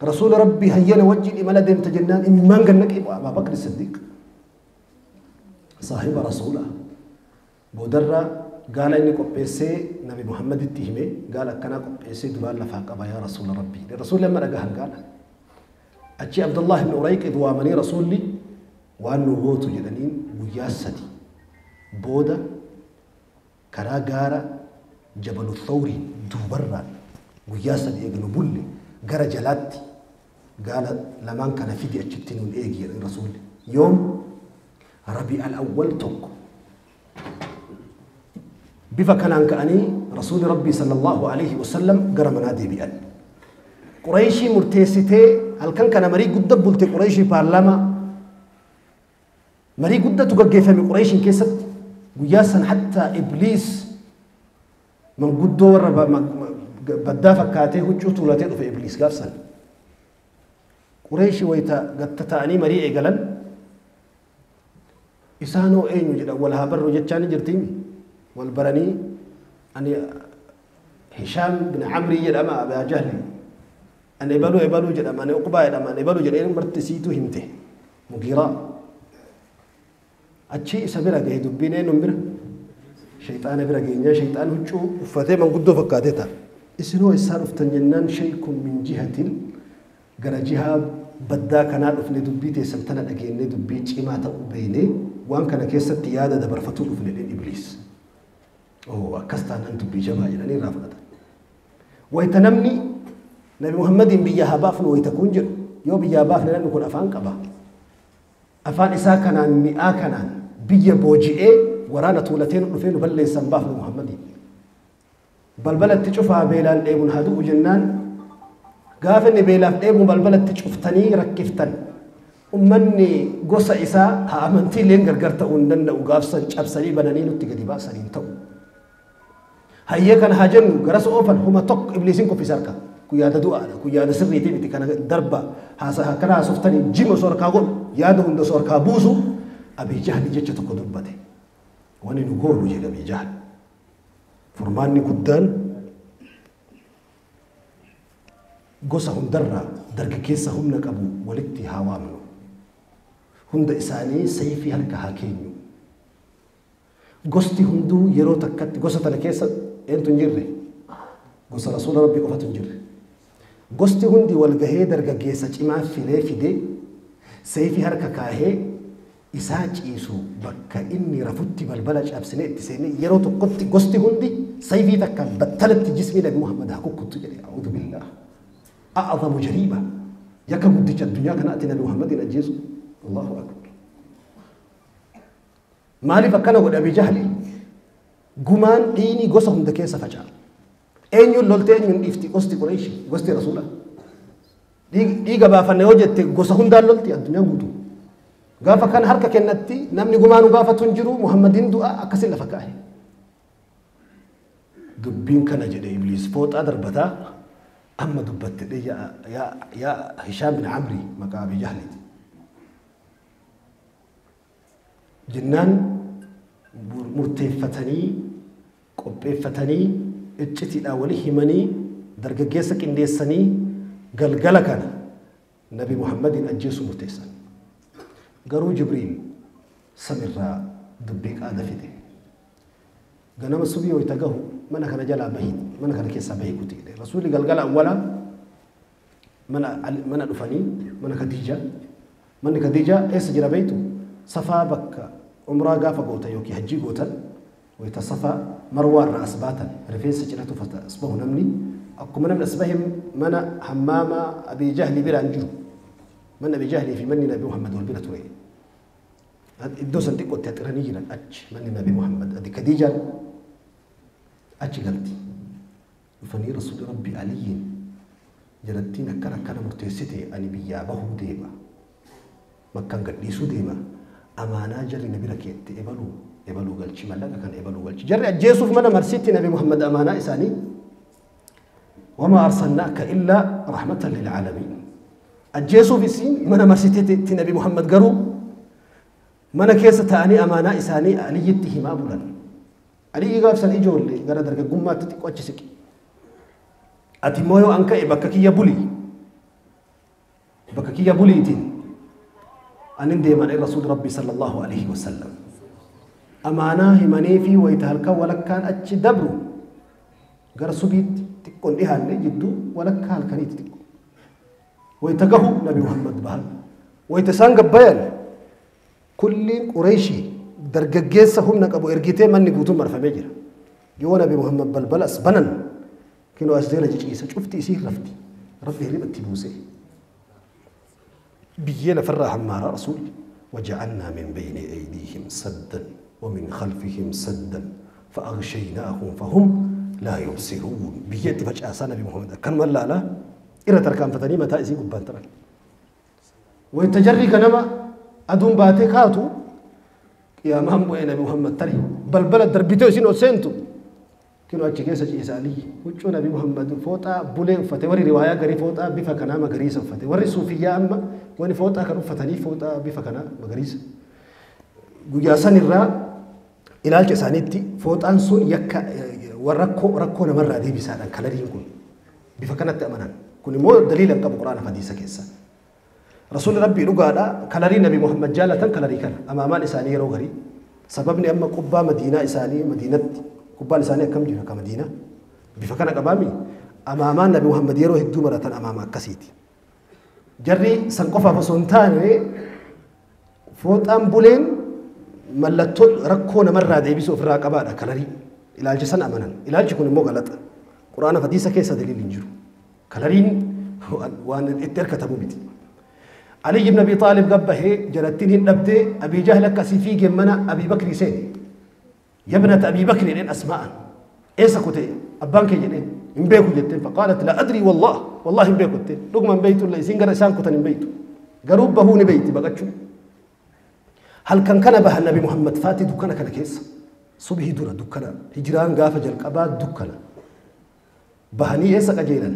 Rasuula Rabbii hayyana wajjin imala deemta jennaan imimmaan gad naqee Abaa Bakri Siddiiq. Saahiba Rasuulaa. Boodarra gaala inni qopheessee Nabi Muhammaditti hime gaala akkanaa qopheessee duraan lafaa qaba yaa Rasuula Rabbii. Rasuulli amma dhagahan gaala. Achi Abdullah ibn Urayqid waamanii Rasuulli waan nu gootu jedhaniin guyyaa 3 booda karaa gaara Jabalu Thawriin duubarraan guyyaa 3 eega nu bulle gara jalaatti gaala lamaan kana fidi achitti nuun eegi jedhan Rasuulli. Yoom? Rabi al-awwal 1. Bifa kanaan ka'anii Rasuulli Rabbii sallallahu alaihi wasallam gara manaa deebi'an. Qurayshii murteessitee halkan kana marii guddaa bulte Qurayshii paarlaamaa marii guddatu gaggeeffame Qurayshiin keessatti guyyaa san hatta Ibliis manguddoo warra baddaa fakkaatee huccuu tuulatee dhufe Ibliis gaaf san. Qurayshii wayita gatta ta'anii marii eegalan isaanoo eenyu jedhan wal haa barru jechaa ni jirtiimi. Wal baranii ani Hishaam bin Amrii jedhama Abaa Jahli. Ani ebaluu ebaluu jedhama ani Uqbaa jedhama ani ebaluu jedhee marti siituu himte Mugiiraa. Achi isa bira gahe dubbiin eenyuun bira? Shayxaana bira geenyaa shayxaan huccuu uffatee manguddoo fakkaatee ta'a. Isinoo eessaa dhuftan jennaan shaykun min jihatin gara jihaa baddaa kanaa dhufne dubbii teessan tana dhageennee dubbii cimaa ta'uu beeknee waan kana keessatti yaada dabarfatuu dhufne jedheen Ibliis. Oo akkas taanaan dubbii jabaa jedhanii irraa fudhatan. Wayita namni Nabi Muhammadiin biyya haa baafnu wayita kun jedhu yoo biyyaa baafne namni kun afaan qaba. Afaan isaa kanaan mi'aa kanaan biyya booji'ee waraana tuulatee nu dhufee nu balleessan baafnu Muhammadiin. Balbalatti cufaa beelaan dheebuun haa du'u jennaan gaafa inni beelaaf dheebuun balbalatti cuftanii rakkiftan. Ummanni gosa isaa haa amantiileen gargar ta'uu hin danda'u gaafsan cabsanii bananii nutti gadi baasanii hin ta'u. Hayyee kana haa jennu garas oofan huma tokko Ibliisiin kuffise harka. Kun yaada du'aadha. Kun yaada sirriitii miti kana darba haasa akkana haasoftanii jima osoo harkaa godhu yaada hunda osoo harkaa buusu Abii Jahli jecha tokko dubbate. Wani nu goonu jedhe Abii Jahli. Furmaanni guddaan gosa hundarraa dargaggeessa humna qabu walitti haa waamnu. Hunda isaanii sayfii harka haa keenyu. Gosti hunduu yeroo takkatti gosa tana keessa eentu hin jirre? Gosa Rasuula Rabbii qofatu hin jirre. Gosti hundi wal gahee dargaggeessa cimaa filee fidee Seefii harka kaahee isaa ciisu bakka inni rafutti balbala cabsinee itti seenee yeroo tokkotti gosti hundi sayfii takkaan battalatti jismii Nabi Muhammad haa kukkuttu jedhe. A'uudhu billaah. A'azamu jariima. Yakka guddicha addunyaa kanaatti Nabi Muhammadin ajjeesu. Allahu akbar. Maaliif akkana godhe Abi Jahli? Gumaan dhiini gosa hunda keessa faca'a. Eenyuun loltee eenyuun dhiifti gosti Qureeshi gosti Rasuula. Dhiiga baafanne yoo jette gosa hundaan lolti addunyaa guutuu. Gaafa kan harka kennatti namni gumaanu gaafatu hin jiru Muhammadin du'a akkasin lafa kaa'e. Dubbiin kana jedhe Ibliis fooxaa darbataa amma dubbatte yaa Hishaam bin Amri maqaa Abi Jahliiti. Jennaan murteeffatanii qopheeffatanii iccitiidhaan walii himanii dargaggeessa qindeessanii galgala kana Nabi Muhammadin ajjeesuu murteessan. Garuu Jibriil samirraa dubbii qaada fide. Ganama subii wayita gahu mana kana jalaa bahi mana kana keessaa bahi kuti jedhe. Rasuulli galgala awwala mana dhufanii mana Khadiija. Manni Khadiija eessa jira beektu? Safaa bakka umraa gaafa gootan yookiin hajjii gootan wayita safaa marwaa irraa as baatan rifeensa ciratu as bahu namni akkuma namni as bahe mana hammaama Abii Jahli biraan jiru. Manni Abii Jahlii fi manni Nabi Muhammad wal bira ture. Iddoo san xiqqootti haxiranii jiran achi manni Nabi Muhammad adi Khadiijaan achi galti. Dhufanii Rasuulli Rabbi Aliyyiin jalattiin akkana akkana murteessite ani biyyaa bahuu deema. Makkaan gadhiisuu deema. Amaanaa jarri na bira keette ebaluu ebaluu galchi mallaqa kana ebaluu galchi. Jarri ajjeesuuf mana marsitti Nabi Muhammad amaanaa isaanii. Wamaa arsalnaaka illaa rahmatan lilcaalamiin. Ajjeesuuf isiin mana marsiteetti Nabi Muhammad garuu mana keessa taa'anii amaanaa isaanii Aliyyitti himaa bulan. Aliyyi gaafsan ijoollee gara dargaggummaatti xiqqoo achi siqi. Ati immoo yoo an ka'e bakka kiyya bulii. Bakka kiyya buliitiin anin deeman Rasuul Rabbi sallallahu alaihi wasallam. Amaanaa himanii fi wayita halkan walakkaan achi dabru gara subiitti xiqqoon dhihaanne jidduu walakkaa halkaniitti xiqqoo. Wayita gahu Nabi Muhammad bahan. Wayita isaan gabbayan kulliin Qureeshii dargaggeessa humna qabu ergitee manni guutuun marfamee jira. Yoo Nabi Muhammad balbala as banan kinoo as jala ciciisa cufti isii rafti. Rabbi hirriba itti buuse. Biyyee lafarraa hammaaraa Rasuulli. وجعلنا من بين أيديهم سدا ومن خلفهم سدا فأغشيناهم فهم لا يبصرون. بيت فجأة نبي محمد كان ملا لا إلى تركان فتني متى إسي قبان ترى ويتجري كنما أدون باتي كاتو يا مام بوي نبي محمد تري بل بلد دربيتو إسين أسنتو كانوا أتشكيس إسالي وشو نبي محمد فوتا بولين فتي وري رواية غري فوتا بفكنا مغريس فتي وري صوفيا أما وني فوتا كانوا فتني فوتا بفكنا مغريس guyyaa irraa ilaalcha isaaniitti fooxaan sun yakka rakkoo namarraa deebisaadhaan kalariin kun bifa kanatti amanan. Kun immoo daliila hin qabu Quraana hadiisa keessa. Rasuulli Rabbii dhugaadha kalarii Nabi Muhammad jaalatan kalarii kana amaamaan isaanii yeroo garii sababni amma qubbaa Madiinaa isaanii Madiinatti qubbaan isaanii akkam jira akka Madiinaa bifa kana qabaami amaamaan Nabi Muhammad yeroo hedduu maratan amaama akkasiiti. Jarri san qofaaf osoo hin taane fooxaan buleen mallattoo rakkoo namarraa deebisuu ofirraa qabaadha kalarii ilaalcha san amanan. Ilaalchi kun immoo galata. Quraana hadiisa keessa daliilli hin jiru. Kalariin waan itti hirkatamu miti. Ali ibn Abi Talib gabbahee jalattiin hin dhabdee Abi Jahl akkasii fiigee mana Abi Bakri seene. Yabnata Abi Bakri jedheen Asmaa'an. Eessa kutee abbaan kee jedheen hin beeku jetteen faqaalat la adrii wallah wallahi hin beeku jetteen dhuguma hin beektu isiin gara isaan kutan hin beektu. Garuu bahuu ni beekti baqachuu. Halkan kana baha Nabi Muhammad faati dukkana kana keessa subhii dura dukkana hijiraan gaafa jalqabaa dukkana bahanii eessa qajeelan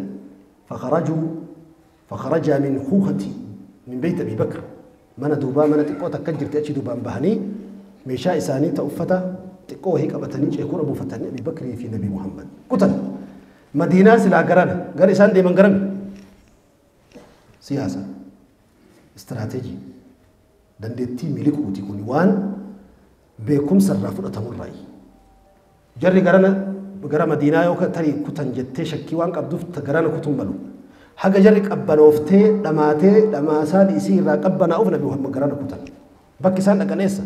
fakharaja min kuukhati min beeyt Abi Bakr mana duubaa mana xiqqoo takka jirti achi duubaan bahanii meeshaa isaanii ta uffata xiqqoo wahii qabatanii ceekura buufatanii Abi Bakrii fi Nabi Muhammad kutan. Madiinaa silaa garana gara isaan deeman garami siyaasa istiraateejii dandeettii miliquuti kun waan beekumsa irraa fudhatamurraayi. Jarri gara Madiinaa yoo tarii kutan jettee shakkii waan qabduuf garana kutuun malu. Haga jarri qabbanooftee dhamaatee dhamaasaan isii irraa qabbanaa'uuf Nabi Muhammad garana kutan. Bakki isaan dhaqan eessa?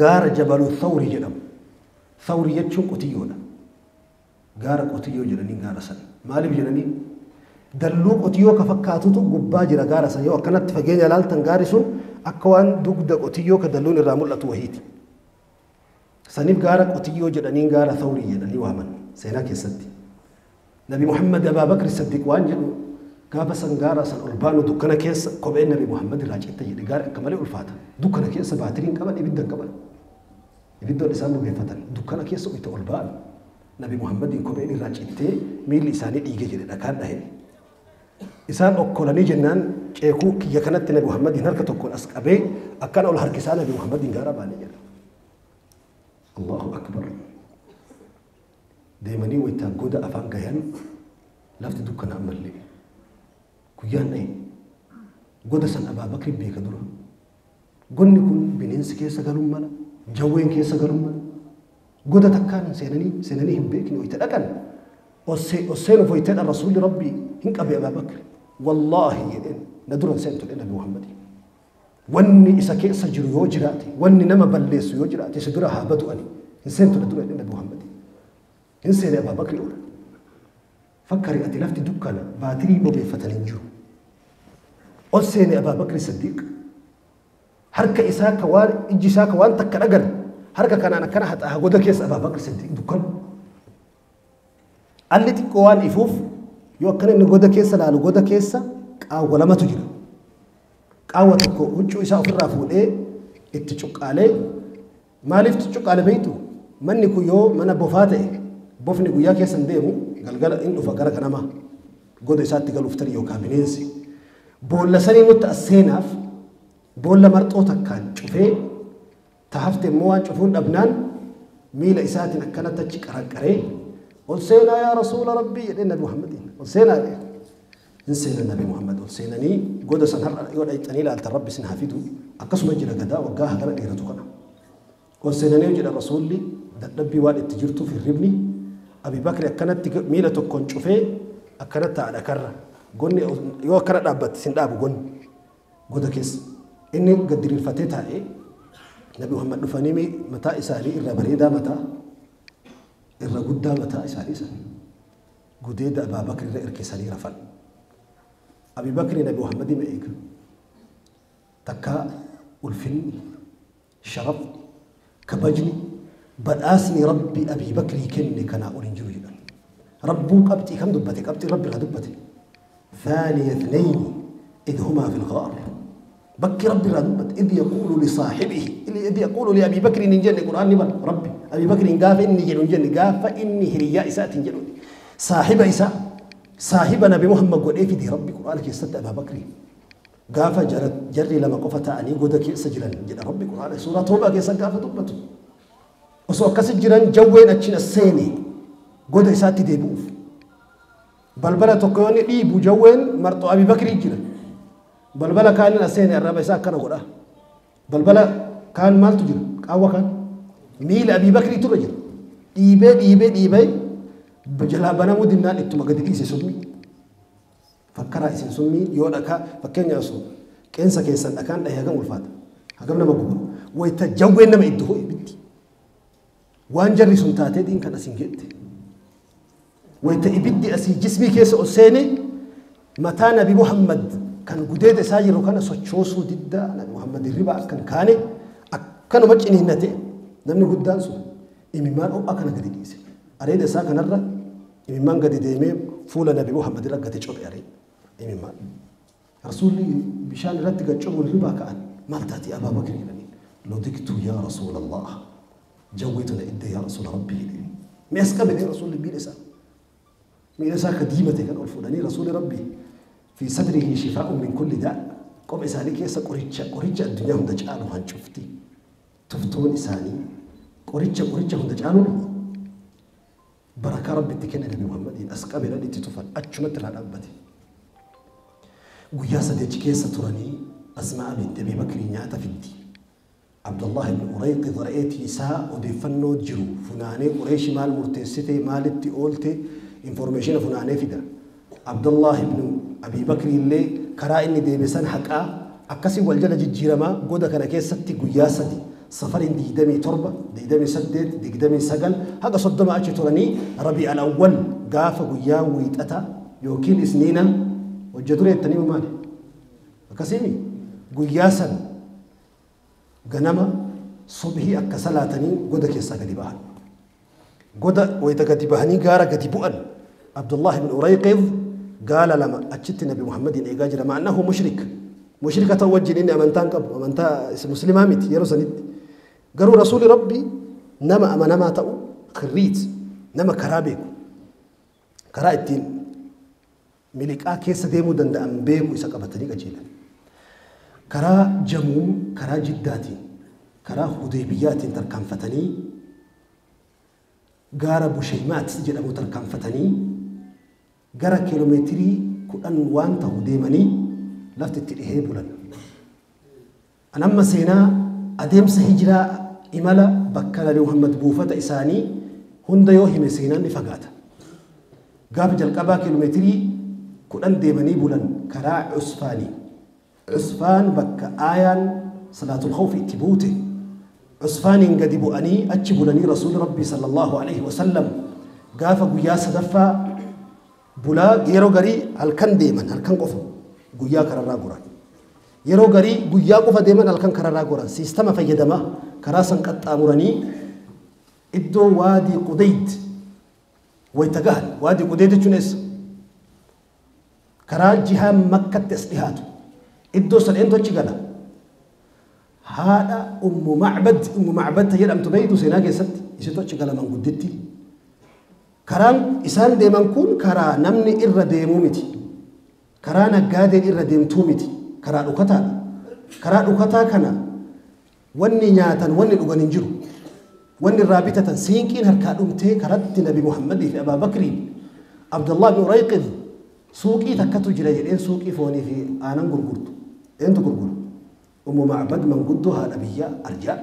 Gaara Jabalu Thawrii jedhamu. Thawrii jechuun qotiyyoodha. Gaara qotiyyoo jedhanii gaara sana. Maaliif jedhanii? Dalluu qotiyyoo ka fakkaatutu gubbaa jira gaara sana. Yoo akkanatti fageenya ilaaltan gaarri sun akka waan dugda qotiyyoo ka dalluun irraa mul'atu wahiiti. Saniif gaara qotiyyoo jedhanii gaara Thawrii jedhanii waaman seenaa keessatti. Nabi Muhammad Abaa Bakri Siddiq waan jedhu gaafa san gaara san ol baanu dukkana keessa kopheen Nabi Muhammad irraa citte jedhe. Gaara akka malee ulfaata. Dukkana keessa baatiriin qaban ibidda hin qaban. Ibiddoon isaan bobeeffatan dukkana keessa uyta ol ba'an. Nabi Muhammadiin kopheen irraa cittee miilli isaanii dhiige jedhe dhakaan dhahe. Isaan okkolanii jennaan ceekuu kiyya kanatti Nabi Muhammadiin harka tokkoon as qabee akkana ol harkisaa Nabi Muhammadiin gaara baanee jedha. Allahu akbar. Deemanii wayitaa goda afaan gayan lafti dukkana ammallee. Guyyaan dhahe. Goda san Abaa Bakri beeka dura. Godni kun bineensi keessa galuun mala, jawween keessa galuun mala. Goda takkaan seenanii hin beekne wayita dhaqan. Osseenuuf wayiteedha Rasuulli Rabbii hin qabe Abaa Bakri. Wallaahi jedheen na duran seentu jedhe Nabi Muhammad. Wanni isa keessa jiru yoo jiraate, wanni nama balleessu yoo jiraate isa dura haa badu ani. Hin seentu na dura jedhe Nabi Muhammad. Hin seene Abaa Bakri oola. Fakkari ati lafti dukkana baatirii bobeeffatan hin jiru. Ol seene Abaa Bakri Siddiq. Harka isaa ka waan ijji isaa ka waan takka dhagan harka kanaan akkana haxaa goda keessa Abaa Bakri Siddiq dukkana. Alli xiqqoo waan ifuuf yoo akkana inni goda keessa laalu goda keessa qaawwa lamatu jira. Qaawwa tokko huccuu isaa ofirraa fuudhee itti cuqqaalee. Maaliif itti cuqqaale beektu? Manni kun yoo mana bofaa ta'e bofni guyyaa keessa hin deemu galgala in dhufa gara ganamaa goda isaatti galuuf tarii yookaan bineensi. Boolla sanii nutti as seenaaf boolla marxoo takkaan cufee tahafte immoo waan cufuun dhabnaan miila isaatiin akkanatti achi qaraqqaree ol seenaa yaa Rasuula Rabbii jedhee Nabi Muhammadiin ol seenaa jedhee. Hin seenan Nabi Muhammad ol seenanii goda san har'a yoo dhayxanii ilaaltan Rabbi isin haa fidu akkasuma jira gadaa waggaa hagana dheeratu kana. Ol seenanii jedha Rasuulli dadhabbii waan itti jirtuuf hirribni Abi Bakri akkanatti miila tokkoon cufee akkanatti taa'a dhakarra. Gonni yoo akkana dhaabbatte sin dhaabu gonni goda keessa. Inni gad diriirfatee taa'ee Nabi Muhammad dhufanii mataa isaanii irra bareedaa mataa irra guddaa mataa isaanii san gudeeda Abaa Bakri irra hirkisanii rafan. Abi Bakri Nabi Muhammad ma eega. Takka ulfinni sharafni kabajni badhaasni Rabbi Abi Bakrii kenne kanaa ol hin jiru jedhan. Rabbuu qabxii kam dubbate? Qabxii Rabbi irraa dubbate. ثاني اثنين إذ هما في الغار. بكي ربي راه دبت إذ يقول لصاحبه إذ يقول لأبي بكر إن جن القرآن نبر ربي أبي بكر إن قاف إني جن جن قاف إني هرياء إساءة جن صاحب إساء صاحب نبي محمد قل إيه في دي ربي قرآن كيست أبا بكر قاف جري لما قفت أني قدك سجلا جل ربي قرآن سورة توبة كيس قاف دبته وسوى كسجلا جوين أتشين السيني قد إساءة ديبوف بلبلة تكوني ديبو جوين مرتو أبي بكر يجري بلبلة كان السيني الربع إساءة كان قرآن بلبلة كان مال تجري قهوة كان ميل أبي بكر ترجل ديبي ديبي ديبي بجلا بنا مدينة إنتم قد إيش سمي فكر إيش سمي يقول أكا فكين يسوع كإنسا كإنسان أكان لا يهجم الفات هجمنا ما بقول ويتجوّن ما يدهوي بدي وانجري سنتاتي دين كان أسينجت ويتبدي أسي جسمي كيس أسيني متى نبي محمد كان جديد ساجر وكان سوتشوسو ضد نبي محمد الربا كان كاني كانوا مجني هنتي نمني قدام سو إمام أو أكان قد يجيس أريد ساكن نرى إمام قد يدمي فول نبي محمد رجع قد يشوف أريد إمام رسولي بشان رد قد شوف الربا كان ما تأتي أبا بكر يعني لو دكتو يا رسول الله جويتنا إدي يا رسول ربي ما يسقبل يا رسول مين إسا مين إسا قديمة كان الفلاني رسول ربي في صدره شفاء من كل داء قم إسالك يسا قريتشا قريتشا الدنيا هم دجالو هنشوفتي تفتون إساني قريتشا قريتشا هم دجالو بركة ربي تكن نبي محمد أسقبل أن تتفن أجمت الأبدي ويا سيدي كيسة تراني أسماء بنت أبي بكر نياتا في الدين عبد الله بن أريق رأيت نساء ودفنو جرو فناني قريش مال مرتستي مالتي أولتي انفورميشن فناني فدا Abdullah ibn Abi Bakr illee karaa inni deebisan haqaa akkasii wal jala jijjiiramaa goda kana keessatti guyyaa 3 safarin 27 28 29 haga 30 achi turanii Rabii al-Awwal gaafa guyyaa wiixata yookiin isniina hojja dureettanii maali akkasiimi guyyaa san ganama subhii akka salaatanii goda keessaa gadi bahan. Goda wayita gadi bahanii gaara gadi bu'an Abdullah ibn Urayqid gaala lama achitti Nabi Muhammadin eegaa jira ma'annahu mushrik mushrika ta'u wajjin inni amantaan qabu amantaa muslimaa miti yeroo sanitti garuu rasuuli rabbi nama amanamaa ta'u khirriit nama karaa beeku karaa ittiin miliqaa keessa deemuu danda'an beeku isa qabatanii qajeelan karaa jamuum karaa jiddaatiin karaa hudeebiyyaatiin tarkaanfatanii gaara bushaymaat jedhamu tarkaanfatanii gara kiiloomeetirii 10 waan ta'u deemanii lafti itti dhihee bulan. Anamma seenaa adeemsa hijiraa imala bakka Nabi Muhammad buufata isaanii hunda yoo hime seenaan ni fagaata. Gaafa jalqabaa kiiloomeetirii 10 deemanii bulan karaa Cusfaanii. Cusfaan bakka aayaan salaatul khawfi itti buute. Cusfaaniin gadi bu'anii achi bulanii rasuulli rabbii sallallahu alaihi wasallam gaafa guyyaa sadaffaa bulaa yeroo garii halkan deeman halkan qofa guyyaa kararraa goran. Yeroo garii guyyaa qofa deeman halkan kararraa goran siistama fayyadamaa karaa san qaxxaamuranii iddoo waadii Qudayd wayita gahan. Waadii Qudayd jechuun eessa? Karaa jihaa Makkatti as dhihaatu. Iddoo san eentu achi gala? Haadha Ummu Macbad, Ummu Macbad jedhamtu beeytu seenaa keessatti isitu achi gala mangudditti. Karaan isaan deeman kun karaa namni irra deemuu miti. Karaa naggaadeen irra deemtuu miti. Karaa dhukataadha. Karaa dhukataa kana wanni nyaatan wanni dhugan hin jiru. Wanni irraa bitatan siinqiin harkaa dhumtee karatti Nabi Muhammadii fi Abaa Bakriin Abdullah ibn Urayqid suuqii takkatu jira jedheen suuqii foonii fi aanan gurgurtu. Eentu gurgura? Ummu Macbad manguddoo haadha biyyaa arjaa.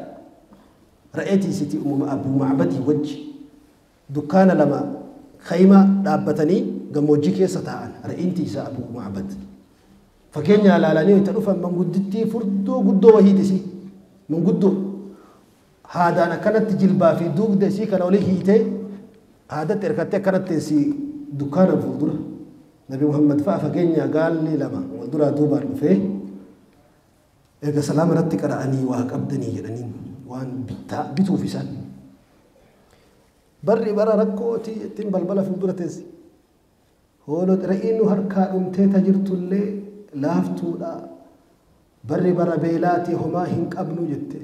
Ra'eetii isitii Ummu Abuu Macbadii wajji dukkaana lama khayma dhaabbatanii gammoojjii keessa taa'an re'inti isaa Abuu Macbad. Fakkeenya ilaalanii itti dhufan manguddittii furdoo guddoo wahiiti isii manguddoo haadaan akkanatti jilbaa fi dugda isii kana olii hiitee haadatti hirkattee akkanatti isii dukkaana fuuldura. Nabi Muhammad fa'a fakkeenya gaalli lama wal duraa duubaan dhufee erga salaama irratti qara'anii waa qabdanii jedhaniin waan bittaa bituuf isaan. Barri bara rakkooti ittiin balbala fuuldura teessi. Hoolot re'iin nu harkaa dhumtee tajirtullee laaftuudha. Barri bara beelaati homaa hin qabnu jette.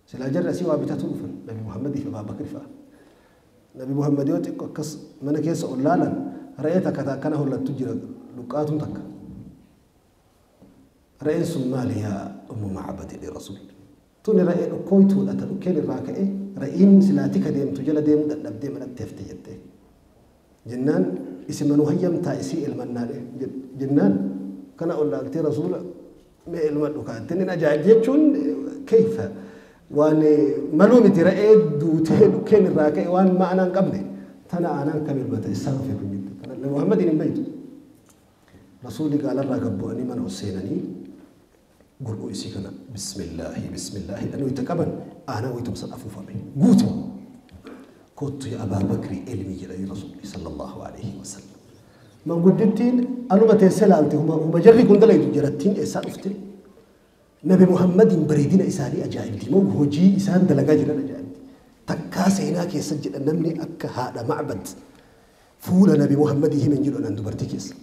Silaa jarri asii waa bitatu dhufan Nabi Muhammadii fi Abaa Bakri fa'a. Nabi Muhammad yoo xiqqoo akkas mana keessa ol laalan re'ee takka akkana hollattu jira luqqaatuun takka. Re'een sun maali yaa Ummu Macbad jedhee rasuulli. Tuni re'ee dhukkooytuudha ta dhukkeen irraa ka'e re'iin silaa tika deemtu jala deemuu dadhabdee manatti hafte jettee. Jennaan isin manuu hayyamtaa isii elmannaadhe jennaan kana ol laaltee rasuula mee elmadhu kaatte inni ajaa'ib jechuun keeyfa waan maluu miti re'ee duutee dhukkeen irraa ka'e waan ma'anaa hin qabne tana aanaan kam elmata isaa dhufe kun jette. Kana Nabi Muhammadiin hin beeytu. Rasuulli gaalarraa gad bu'anii mana ol seenanii gurguu isii kana bismillaahi bismillaahi jedhanii wayita qaban aanaa wayitumsan afuufame guute. Kottu yaa Abaa Bakrii elmi jedhanii rasuulli sallallahu alaihi wasallam. Manguddittiin anuma teessee laalte huma jarri kun dalaytu jarattiin eessaa dhufte. Nabi Muhammadin bareedina isaanii ajaa'ibti moo hojii isaan dalagaa jiran ajaa'ibti. Takkaa seenaa keessa jedha namni akka haadha Macbad fuula Nabi Muhammadii hime hin jedhu anan dubartii keessa.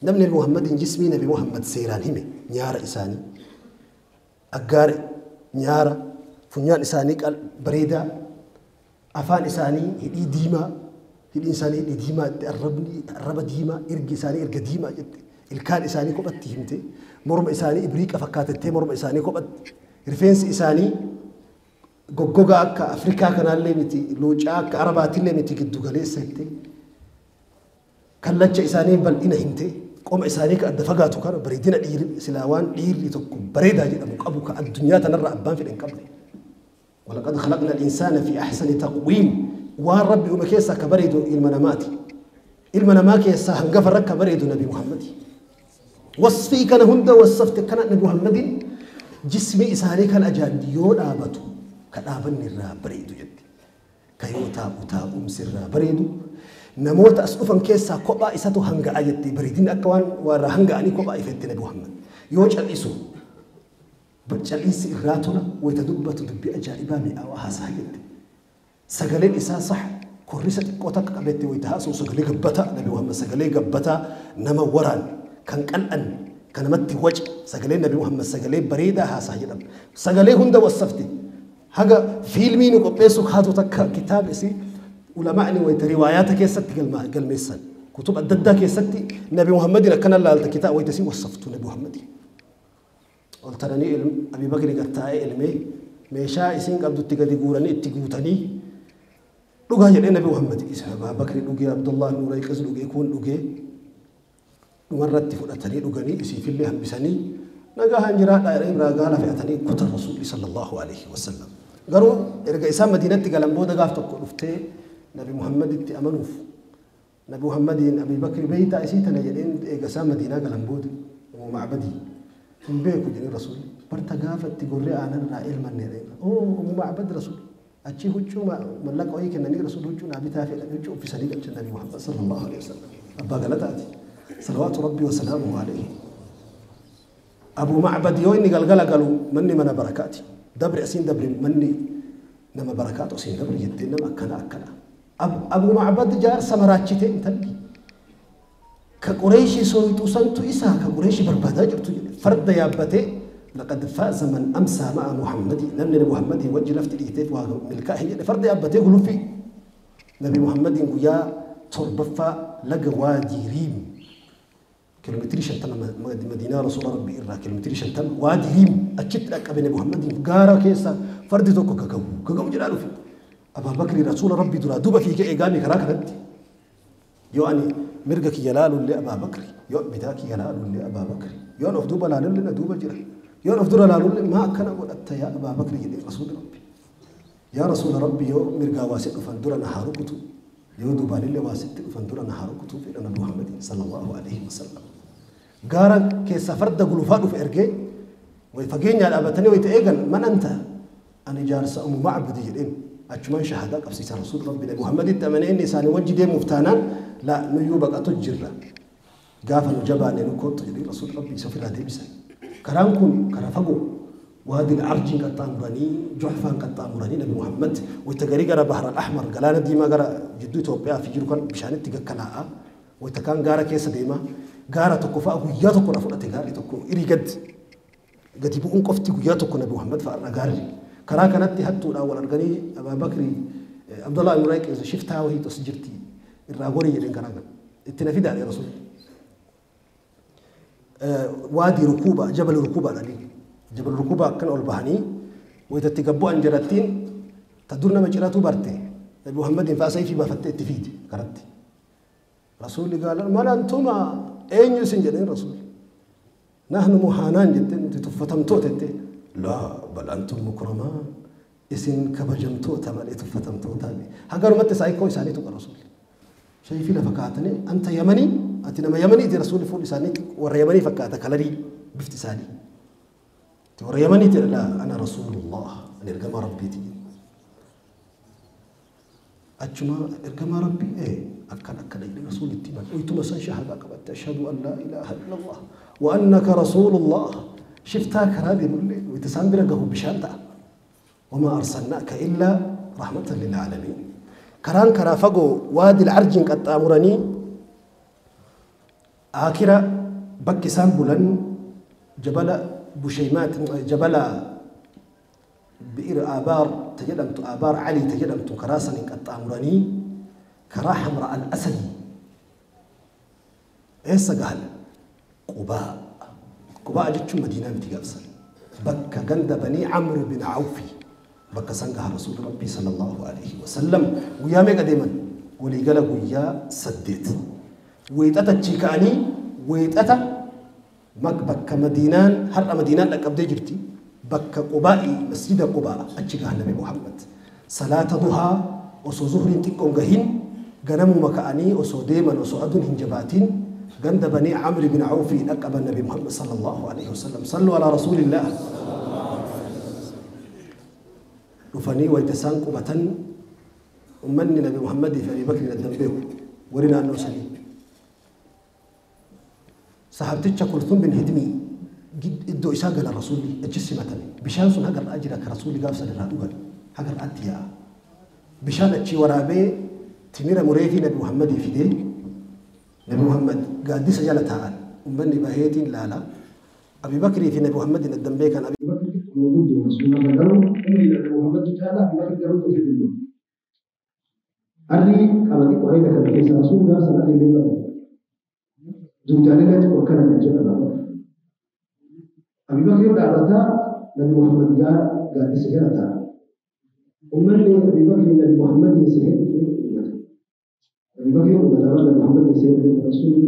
Namni Nabi Muhammadin jismii Nabi Muhammad seeraan hime nyaara isaanii aggaara nyaara funyaan isaanii bareedaa afaan isaanii hidhii diimaa hidhiin isaanii hidhii diimaa jette arrabni arraba diimaa irgi isaanii erga diimaa jette ilkaan isaanii kophatti himte morma isaanii ibriiqa fakkaatettee morma isaanii kophatti rifeensi isaanii goggogaa akka Afrikaa kanaallee miti luucaa akka Arabaatillee miti giddu galeessa jette kallacha isaanii bal'ina himte qoma isaanii ka adda fagaatu kana bareedina dhiirri silaa waan dhiirri tokko bareedaa jedhamu qabu ka addunyaa tanarra abbaan fedhe hin qabne. ولقد خلقنا الإنسان في أحسن تقويم waan rabbi uume keessaa ka bareedu ilma namaati. Ilma namaa keessaa hangafa rakka bareedu Nabi Muhammad. Wasfii kana hunda wassafte kana Nabi Muhammadin jismi isaanii kan ajaa'ibdi yoo dhaabatu ka dhaabanni irraa bareedu jetti. Ka yoo taa'u taa'umsi irraa bareedu. Namoota as dhufan keessaa kophaa isatu hanga'a jetti. Bareedinni akka waan warra hanga'anii kophaa ifetti Nabi Muhammad. Yoo cal'isu cal'iinsi irraa tola wayita dubbatu dubbii ajaa'ibaa mi'aawaa haasaa jette. Sagaleen isaa sax korrisa xiqqoo takka qabetti wayita haasa'u sagalee gabbataa Nabi Muhammad sagalee gabbataa nama waraan kan qal'an kan namatti wace sagalee Nabi Muhammad sagalee bareedaa haasaa jedhama. Sagalee hunda wassafte haga fiilmii nu qopheessu haatu takka kitaaba isii ulamaa'ni wayita riwaayaata keessatti galmeessan kutub adda addaa keessatti Nabi Muhammadin akkana laalta kitaaba wayita isii wassaftu Nabi Muhammadin. Ol taranii Abi Bakri gattaa'ee ilmee meeshaa isiin qabdutti gadi guuranii itti guutanii dhugaa jedhee Nabi Muhammad isa Abaa Bakri dhugee Abdullah ibn Urayqis dhugee kun dhugee dhumarratti fudhatanii dhuganii isiifillee hambisanii nagaa hanjiraadhaa jedhanii irraa gaala fe'atanii kutan Rasuulli sallallahu alaihi wasallam. Garuu erga isaan Madiinatti galan booda gaaf tokko dhuftee Nabi Muhammaditti amanuuf Nabi Muhammadiin Abi Bakri beeytaa isii tana jedheen eega isaan Madiinaa galan booda Umu Macbadii hin beeku jedheen Rasuulli. Barta gaafa itti gorree aanan irraa elmanne jedheen. Oo Umu Macbad Rasuulli. Achi huccuu mallaqa wayii kennanii Rasuulli huccuu naa bitaa fedhan huccuu uffisanii galchan Nabi Muhammad sallallahu alaihi wasallam. Abbaa galataati. Salawaatu Rabbii wa salaamuhu alaihi. Abu Macbad yoo inni galgala galu manni mana barakaati. Dabri asiin dabri manni nama barakaatu asiin dabri jettee nama akkana akkana. Abu Macbad jaarsa maraachite intalli. Ka Qureeshii sooyixu santu isaa ka Qureeshii barbaadaa jirtu jedhe. Farda yaabbatee laqad faaza man amsaa ma'a Muhammadi namni Muhammadii wajji lafti dhiiteef waa milkaa'e jedhe farda yaabbatee guluffii. Nabi Muhammadiin guyyaa torbaffaa laga Waadii Riim kiiloomeetirii 50 Madiinaa Rasuula Rabbii irraa kiiloomeetirii 50 Waadii Riim achitti dhaqqabe Nabi Muhammadiin gaara keessa fardi tokko gagabu gagabu jedhaa dhufe. Abaa Bakri Rasuula Rabbii duraa duuba fiigee eegaame karaa kanatti. Yoo ani mirga kiyya laalullee Abaa Bakri, yoo bitaa kiyya laalullee Abaa Bakri, yoo of duuba laalullee na duuba jira, yoo of dura laalullee maa akkana godhatta yaa Abaa Bakri jedhee Rasuulli Rabbi. Yaa Rasuula Rabbi yoo mirgaa waasitti dhufan dura na haa rukutu, yoo duubaanillee waasitti dhufan dura na haa rukutu fedha Nabi Muhammadin sallallahu alaihi wasallam. Gaara keessa farda gulufaa dhufe ergee way fageenyaa dhaabatanii wayita eegan man anta ani jaarsa Umu Macbadi jedheen achumaan shahaadaa qabsiisa Rasuulli Rabbi Nabi Muhammaditti amanee inni isaanii wajji deemuuf taanaan la nuyyuu baqatu jirra gaafa nu jabaanne nu kottu jedhee Rasuulli Rabbi isa ofirraa deebisan. Karaan kun karaa fagoo Waadi al-Arjiin qaxxaamuranii Juhfaan qaxxaamuranii Nabi Muhammad wayita garii gara Bahar al-Ahmar galaana diimaa gara jidduu Itoophiyaa fi jiru kan bishaanitti gakkalaa'a wayita kaan gaara keessa deema gaara tokko fa'a guyyaa tokko irraa fudhate gaarri tokko irii gadi bu'uun qofti guyyaa tokko Nabi Muhammad fa'a irra gaarri. Karaa kanatti hattuudhaan wal arganii Abaa Bakri Abdullah ibn Urayqis shiftaa wayii tos jirti irraa gorii jedheen karaa kana itti na fidaadhe Rasuulli. Waadii Rukuuba Jabal Rukuuba dhaliin Jabal Rukuuba akkana ol bahanii wayitatti gabbu'an jarattiin ta dur nama ciratu barte Nabi Muhammadin fa'a sayfii baafattee itti fiide karatti. Rasuulli gaalan mal antuma eenyu isin jedheen Rasuulli. Nahnu muhaanaan jetteen nuti tuffatamtoota jetteen. Laa bal antum mukramaa isin kabajamtoota malee tuffatamtootaa miti. Hagarumatti saayikoo isaanii tuqa Rasuulli. Sayfii lafa kaa'atanii anta Yamanii ati nama Yamaniiti Rasuulli fuulli isaanii warra Yamanii fakkaata kalarii bifti isaanii. Ati warra Yamaniiti laa ana Rasuulullah ani ergamaa Rabbiiti. Achuma ergamaa Rabbii akkana akkana jedhee Rasuulli itti himan. Uytuma san shahaadaa qabatte ashhadu an laa ilaaha illallah wa annaka Rasuulullah. Shiftaa karaa deemullee wayita isaan bira gahu bishaan ta'a. Wamaa arsalnaaka illaa rahmatan lil aalamiin. Karaan karaa fagoo Waadi al-Arjiin qaxxaamuranii akira bakki isaan bulan jabala Bushaymaat jabala Bi'ir Aabaar ta jedhamtu Aabaar Alii ta jedhamtu karaa saniin qaxxaamuranii karaa Hamra al-Asadi eessa gahan? Qubaa. Qubaa jechuun Madiinaa miti gaafsan. Bakka ganda Banii Amr bin Awfi bakka san gaha Rasuulli Rabbii sallallahu alaihi wasallam. Guyyaa meeqa deeman? Waliigala guyyaa 8. Wiixata achii ka'anii wiixata bakka Madiinaan har'a Madiinaan dhaqqabdee jirti. Bakka Qubaa'i masjida Qubaa achi gaha Nabi Muhammad. Salaata duhaa osoo zuhriin xiqqoon gahin Ganamuma ka'anii osoo deeman osoo aduun hin jabaatin ganda Banii Camri bin Awfii dhaqqaban Nabi Muhammad sallallahu alaihi wasallam. Sallu alaa rasuulillah. Dhufanii wayita isaan qubatan ummanni Nabi Muhammadii fi Abii Bakriin addan beeku warri naannoo sanii. Sahabticha Kulthum bin Hidmii iddoo isaa gala rasuulli achi simatan. Bishaan sun haga irraa jira ka rasuulli gaaf san irraa dhugan haga irraatti yaa'a. Bishaan achii waraabee timira mureefii Nabi Muhammadii fidee Nabi Muhammad gaaddisa jala taa'an ummanni baheetiin laala. Abii Bakrii fi Nabi Muhammadin addan beekan. Abii Bakrii guddoo rasuula garuu umrii Nabi Muhammad caala Abii Bakrii garuu dhufe dulloo. Arrii qabate qoreeda kana keessa rasuulli gaaf sana arrii illee qabu. Duudaalee xiqqoo akkana kan jedhan Abii Bakrii dhaabataa Nabi Muhammad gaaddisa jala taa'a. Ummanni Abii Bakrii Nabi Muhammadin sehee dhufee ummata. Abii Bakrii ummata Nabi Muhammadin sehee dhufee rasuulli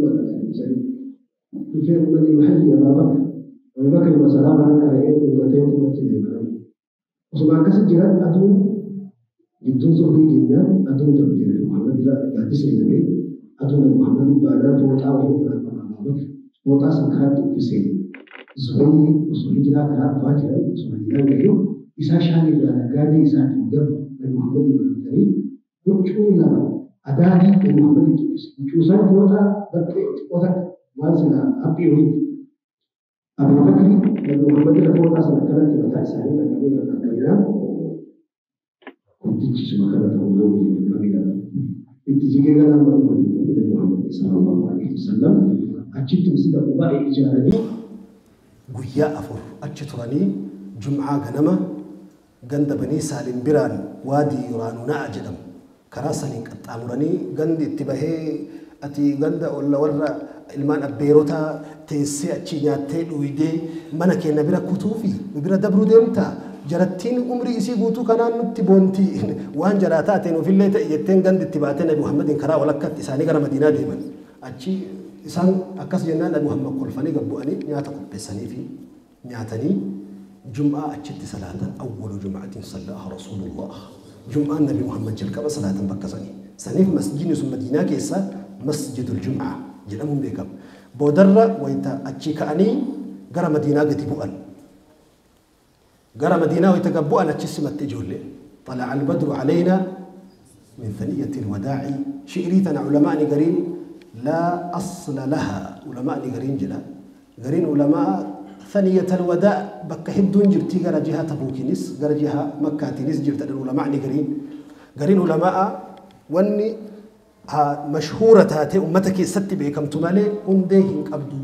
dhufee ummanni yuhayyi Abaa Bakr. Abii Bakri masalaama qara'ee dhungatee tumatti deeman. Osuma akkasi jiran aduun gidduun zuhrii keenyaan aduun darbee Nabi Muhammad irra gaaddisa jedhamee aduun Nabi Muhammad baanaan fooxaa wayii ofirraa qaba Abaa Bakr. Fooxaa san karaatti uffisee Zubayri osoo hijiraa karaa dhufaa jiran osoo Madiinaan gahin isaa Shaam irraa naggaadee isaatiin galu Nabi Muhammadin godhatanii huccuu lama adaadii Nabi Muhammaditti uffise. Huccuu san fooxaa baxxee xiqqoo takka waan silaa haphii wayiiti. Abuu Bakri Nabi Muhammad irra fooxaa sana akkanatti mataa isaanii qaqqabee irra qaqqabinaan guddichi suma kana ta'uu yoo biyya gala. Itti jigee galaan baruu Nabi Muhammad sallallahu alaihi wasallam achitti masjida Qubaa ijaaranii guyyaa 4 achi turanii Jum'aa ganama ganda Banii Saalim biraan waadii Yuraanuna'a jedhamu karaa saniin qaxxaamuranii gandi itti bahee ati ganda olla warra ilmaan abbeerotaa teessee achii nyaattee dhuydee mana keenya bira kutuufi nu bira dabruu deemtaa jarattiin umrii isii guutuu kanaan nutti boontii waan jaraa taateen ofillee ta'e jetteen gandi itti baatee Nabi Muhammadin karaa walakkatti isaanii gara Madiinaa deeman. Achi isaan akkas jennaan Nabi Muhammad kolfanii gabbu'anii nyaata qopheessanii fi nyaatanii Jum'aa achitti salaatan. Awwalu jum'atin sallaaha Rasuulullah. Jum'aan Nabi Muhammad jalqaba salaatan bakka sanii. Saniif masjidni sun Madiinaa keessa Masjidul Jum'aa jedhamuun beekama. Boodarra wayita achii ka'anii gara Madiinaa gadi bu'an. Gara Madiinaa wayita gad bu'an achi simatte ijoollee. Xala'a al-badru alaynaa min thaniyyati al-wadaa'i. Shi'irii tana ulamaani gariin laa asla lahaa ulamaani gariin jedha. Gariin ulamaa thaniyyat al-wadaa bakka hedduun jirtii gara jiha Tabuukiinis gara jiha Makkaatiinis jirta ulamaani gariin. Gariin ulamaa wanni mashhuura taatee ummata keessatti beekamtu malee hundee hin qabdu.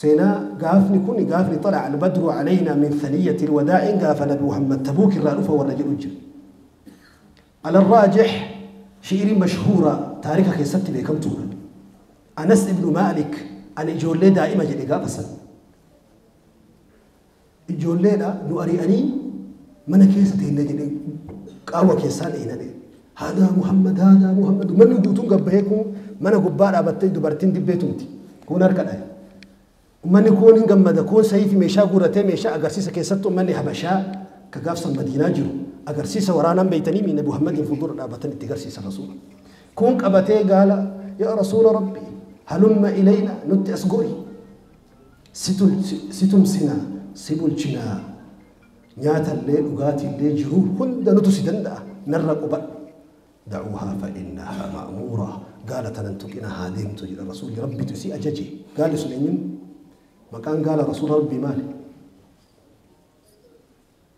Seenaa gaafni kun gaafni xala'a al-badru alaynaa min thaniyyati al-wadaa'i gaafa Nabi Muhammad Tabuuk irraa dhufa warra jedhu jira. Al-raajih shi'irii mashhuura taarika keessatti beekamtuudha. Anas ibnu Maalik ani ijoollee daa'ima jedhe gaafa san. Ijoolleedha nu ari'anii mana keessa teenne jedhe qaawwa keessaa dheenane. Haadaa Muhammad haadaa Muhammad manni guutuun gabbahee kun mana gubbaa dhaabattee dubartiin dibbee tumti. Kun harka dhahe. Ummanni kun hin gammada kun sayii fi meeshaa guuratee meeshaa agarsiisa keessatti ummanni Habashaa ka gaafsan Madiinaa jiru agarsiisa waraanaan beeytanii Nabi Muhammadiin fuuldura dhaabatan itti agarsiisa rasuula. Kun qabatee gaala yaa rasuula rabbi halumma ilayna nutti as gori situmsinaa si bulchinaa nyaatallee dhugaatiillee jiru hunda nutu si danda'a narra qubadhu. Da'uuhaa fa innahaa ma'muura gaala tanan tuqina haa deemtu jedha rasuulli rabbitu si ajaje. Gaalli sun eenyuun? Maqaan gaala rasuula rabbii maali?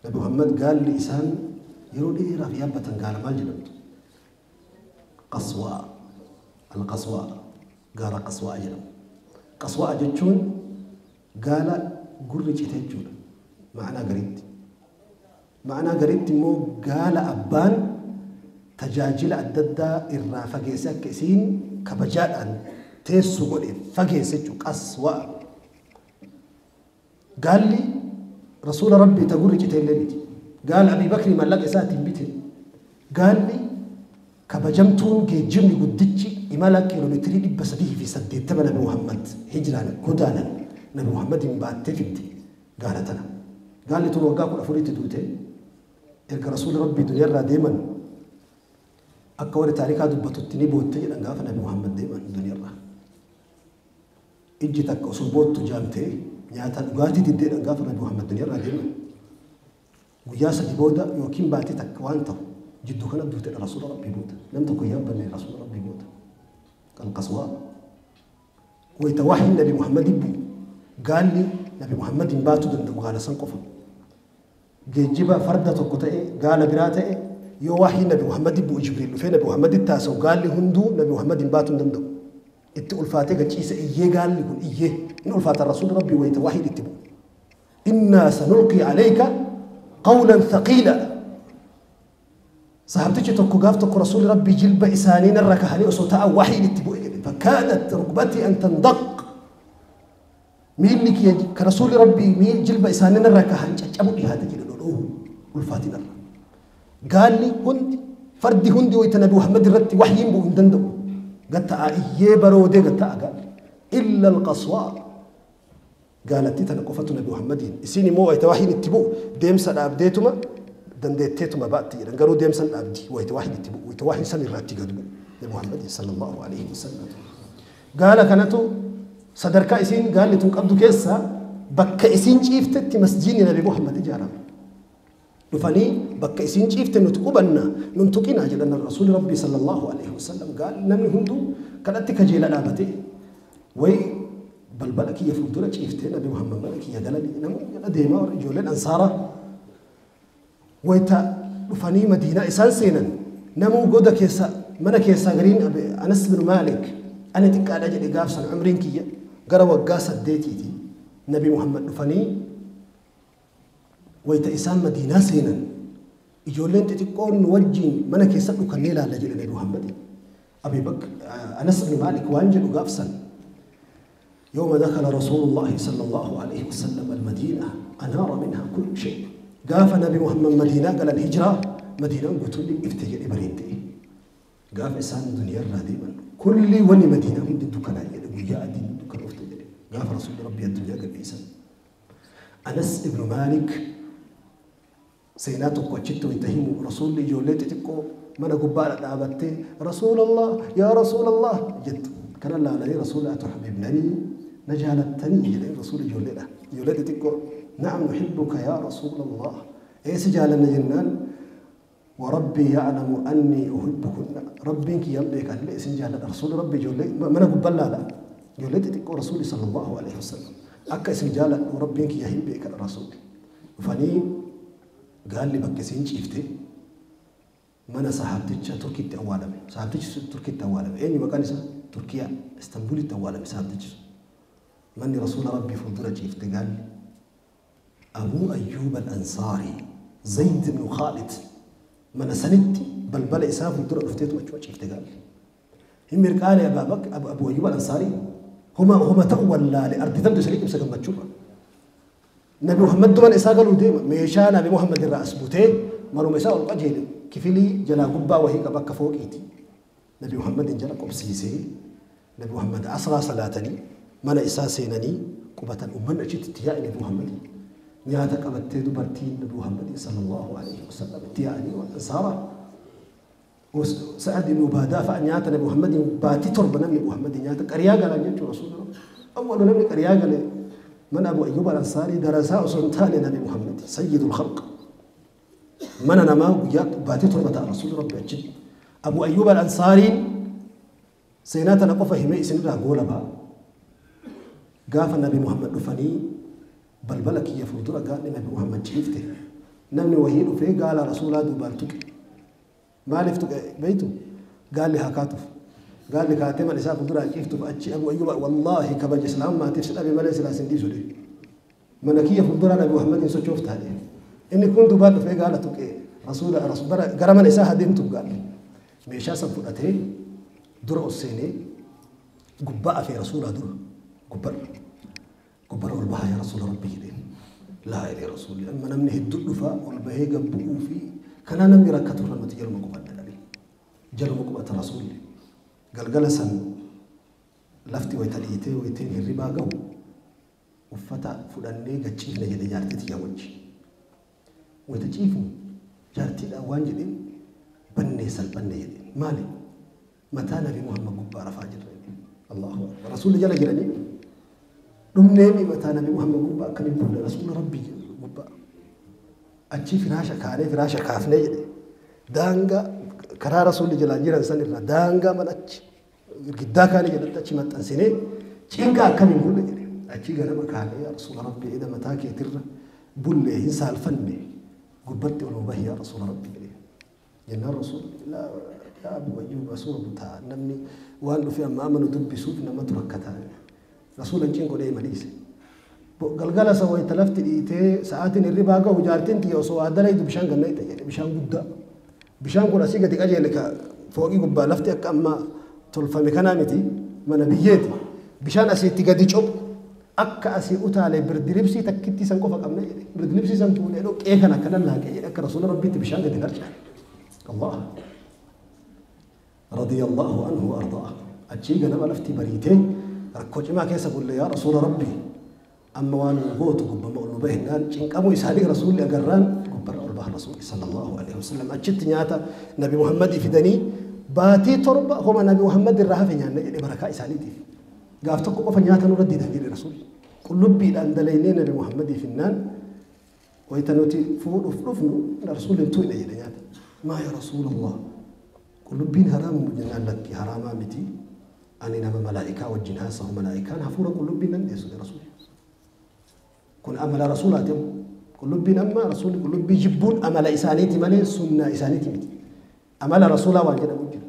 Nabi Muhammad gaalli isaan yeroo dheeraaf yaabbatan gaala maal jedhamtu? Qaswaa. Al-Qaswaa. Gaara Qaswaa jedhamu. Qaswaa jechuun gaala gurri cite jechuudha. Ma'anaa gariitti. Ma'anaa gariitti immoo gaala abbaan tajaajila adda addaa irraa fageesse akka isiin kabajaadhaan teessu godhe fageesse jechuudha. Qaswaa. Gaalli rasuula rabbii ta gurri cite illee miti. Gaala Abii Bakrii maallaqa isaatiin bite. Gaalli kabajamtuun geejjibni guddichi imala kiiloomeetirii 380 Nabi Muhammad hijiraan godaanan Nabi Muhammadin baattee fidde gaala tana. Gaalli tun waggaa 14tti duute erga rasuula rabbii duniyaarraa deeman Akka warri taarikaa dubbatutti ni bootte jedhan gaafa Nabi Muhammad deeman duniyaarraa. Ijji takka osoo boottu jaamtee nyaata dhugaatii diddeedhaan gaafa Nabi Muhammad duniyaarraa deeman. Guyyaa sadi booda yookiin baatii takka waan ta'u jidduu kana duutedha Rasuula Rabbii booda. Nam tokko hin yaabbanne Rasuula Rabbii booda. Qalqaswaa. Wayita wahyiin Nabi Muhammad bu'u gaalli Nabi Muhammad hin baatuu danda'u gaala san qofa. Geejjiba farda tokko ta'e gaala biraa ta'e yoo wahyiin Nabi Muhammad bu'u Jibriil dhufee Nabi Muhammaditti taasa'u gaalli hunduu Nabi Muhammad hin baatuu hin danda'u. Itti ulfaatee gachiisa iyyee gaalli kun iyyee in ulfaata Rasuulli Rabbii wayita wahyiin itti bu'u. Innaa sanulqii alayka qawlan thaqiila. Sahabtichi tokko gaaf tokko Rasuulli Rabbii jilba isaanii narra kahanii osoo ta'an wahyiin itti bu'e jedhe. Fakaadat rukbatii an tandaq. Miilli kiyya ka Rasuulli Rabbii miil jilba isaanii narra kahan caccabu dhiyaate jedhe dhodhoohu ulfaatiin irra. Gaalli hundi fardi hundi wayita Nabi Muhammad irratti wahyiin bu'u hin danda'u. Gatta'a iyyee baroodee gatta'a gaalli. Illa alqaswaa. Gaalattii tana qofatu Nabi Muhammadiin. Isiin immoo wayita wahyiin itti bu'u deemsa dhaabdeetuma dandeetteetuma baatti jedhan garuu deemsan dhaabdi wayita wahyiin itti bu'u wayita wahyiin san irratti gad bu'u Nabi Muhammadiin sallallahu alaihi wasallam. Gaala kanatu sadarkaa isiin gaalli tun qabdu keessa bakka isiin ciiftetti masjiidni Nabi Muhammad ijaarame. Dhufanii bakka isiin ciifte nuti qubanna nun tuqinaa jedhan Rasuulli Rabbii sallallahu alaihi wasallam. Gaalli namni hunduu kadhatti kajeela dhaabate wayi balbala kiyya fuuldura ciiftee Nabi Muhammad mana kiyya galanii namni jala deemaa warri ijoolleen ansaaraa wayita dhufanii Madiinaa isaan seenan namuu goda keessa mana keessaa gariin Anas bin Maalik ani xiqqaadha jedhe gaafsan umriin kiyya gara waggaa 8tiiti Nabi Muhammad dhufanii wayita isaan Madiinaa seenan ijoolleen xixiqqoon nu wajjin mana keessa dhukannee ilaalla jedhe Nabi Muhammad. Abi Bakr Anas bin Maalik waan jedhu gaafsan يوم دخل رسول الله صلى الله عليه وسلم المدينة أنار منها كل شيء. قاف نبي محمد مدينة قال الهجرة مدينة قلت لي افتجر إبريتي. قاف إنسان دنيا راديما كل وني مدينة هند الدكان ويا الدين الدكان افتجر. قاف رسول ربي الدنيا قال إنسان. أنس ابن مالك سيناتك وجدت وانتهيم رسول لي جوليت تكو من قبالة دابتي رسول الله يا رسول الله جد كان الله عليه رسول أتحببنني نجالتني إلى رسول جولينا جوليت تكو نعم نحبك يا رسول الله إيه سجالنا جنان وربي يعلم أني أحبكن ربي يملك أن ليس جال رسول ربي جولي من قبل لا جوليت تكو رسولي صلى الله عليه وسلم أكا سجال وربي يحبك الرسول فني قال لي بكسين شفتي من صاحبتك تركي تأوالم صاحبتك تركي تأوالم أين مكان تركيا اسطنبول تأوالم صاحبتك من رسول ربي فضل شفت قال أبو أيوب الأنصاري زيد بن خالد من سنتي بل بل إساف فضل رفتيت وشوش شفت قال هم قال يا بابك أبو أيوب الأنصاري هما تأول لأرض تمت شريك مسكن متشوفة نبي محمد دمان إساق قالوا ديما ميشا نبي محمد الرأس بوتي مرو ميشا القجيل كفيلي جلا قبا وهي قبك فوق إيتي نبي محمد جلا قبسيسي نبي محمد أسرى صلاتني من إساسينني قبة أمنا جت تياء نبي محمد نياتا قبت دبرتين نبي محمد صلى الله عليه وسلم تياءني والأنصارة وسعد بن عبادة فأنياتا نبي محمد باتي تربنا نبي محمد نياتا قريا قال رسول الله أول نبي قريا قال من أبو أيوب الأنصاري درساء سلطان نبي محمد سيد الخلق من أنا ما وياك باتي تربة رسول ربي أجد أبو أيوب الأنصاري سيناتنا قفه همي سنرى قولة با قاف النبي محمد رفني بل بلك يفوتر قال النبي محمد شيفته نمني وهي رفي قال رسول الله دوبالتك ما لفتك بيته قال لي هكاتف قال لي كاتم الإساء فضل كيف تفأتشي أبو أيوب والله كبج إسلام ما تفسد أبي مليس لا سندي سودي منكية فضل أبو محمد إن شفت هذه إني كنت بعد في قالتك إيه رسول رسول قرم الإساء هديمتك قال لي ميشا سنفرته درء السيني قباء في رسول درء قبر قبر والبها يا رسول ربي لا يا رسول أما نمني الدلفة والبهي قبؤوا في كان نمي ركته لما تجلو مقبل النبي جلو مقبة رسول galgala san lafti wayita dhiitee wayiteen hirribaa gahu uffata fudhannee gachiifne jedhe jaartii tiyya wajji. Wayita ciifnu jaartiidhaan waan jedheen bannee salphanne jedheen. Maali? Mataa Nabi Muhammad gubbaa rafaa jirra. Allahu akbar. Rasuulli jala jiranii dhumneemi mataa Nabi Muhammad gubbaa akkamiin bulle rasuula Rabbii gubbaa. Achi firaasha kaanee firaasha kaafnee jedhe. Daangaa karaa rasuulli jalaan jiran san irra daangaa mana achi girgiddaa kaanii jedhatti achi maxxansinee cinqa akkamiin bulle jedhe. Achi ganama kaanee yaa rasuula Rabbii eda mataa keetirra bullee hin saalfanne gubbatti ol bahi yaa rasuula Rabbii jedhe. Jennaan rasuulli laa yaa Abu Ayyuub rasuula butaa namni waan dhufe amma amanu dubbisuuf namatu rakkataa. Rasuula hin cinqu deema dhiise. Galgala isa wayita lafti dhiitee sa'aatiin hirribaa gahu jaartiin tiyya osoo waa dalaydu bishaan gannayxe jedhe bishaan guddaa. Bishaan kun asii gadi qajeele ka fooqii gubbaa lafti akka amma tolfame kanaa miti mana biyyeeti. Bishaan asiitti gadi cophu akka asii utaalee birdiribsii takkitti san qofa qabna jedhe. Birdiribsii san fuudhee dhoqqee kan akkana laaqee jedhe akka rasuula Rabbiitti bishaan gadi harcaane. Allah radiyallahu anhu wa ardaa. Achii ganama lafti bariitee rakkoo cimaa keessa bulle yaa rasuula Rabbii amma waan nu gootu gubbama ol nu bahinnaan cinqamuu isaanii rasuulli agarraan gubbarra ol bahan rasuulli sallallahu alaihi wasallam achitti nyaata Nabi Muhammadii fidanii baatii 7 homa Nabi Muhammad irraa hafe nyaanna jedhe barakaa isaaniitiif. Gaaf tokko qofa nyaata nurra didan jedhe rasuulli. Qullubbiidhaan dalaynee Nabi Muhammadii finnaan wayita nuti fuudhuuf dhufnu rasuulli hin tuqne jedhe nyaata. Maa yaa rasuulallah qullubbiin haraamu jennaan lakki haraamaa miti. Ani nama malaa'ikaa wajjin haasawu malaa'ikaan hafuura qullubbiin nan dhiyeessu jedhe rasuulli. Kun amala rasuulaati. Qullubbiin amma rasuulli qullubbii jibbuun amala isaaniiti malee sunnaa isaaniiti miti. Amala rasuulaa waan jedhamu jira.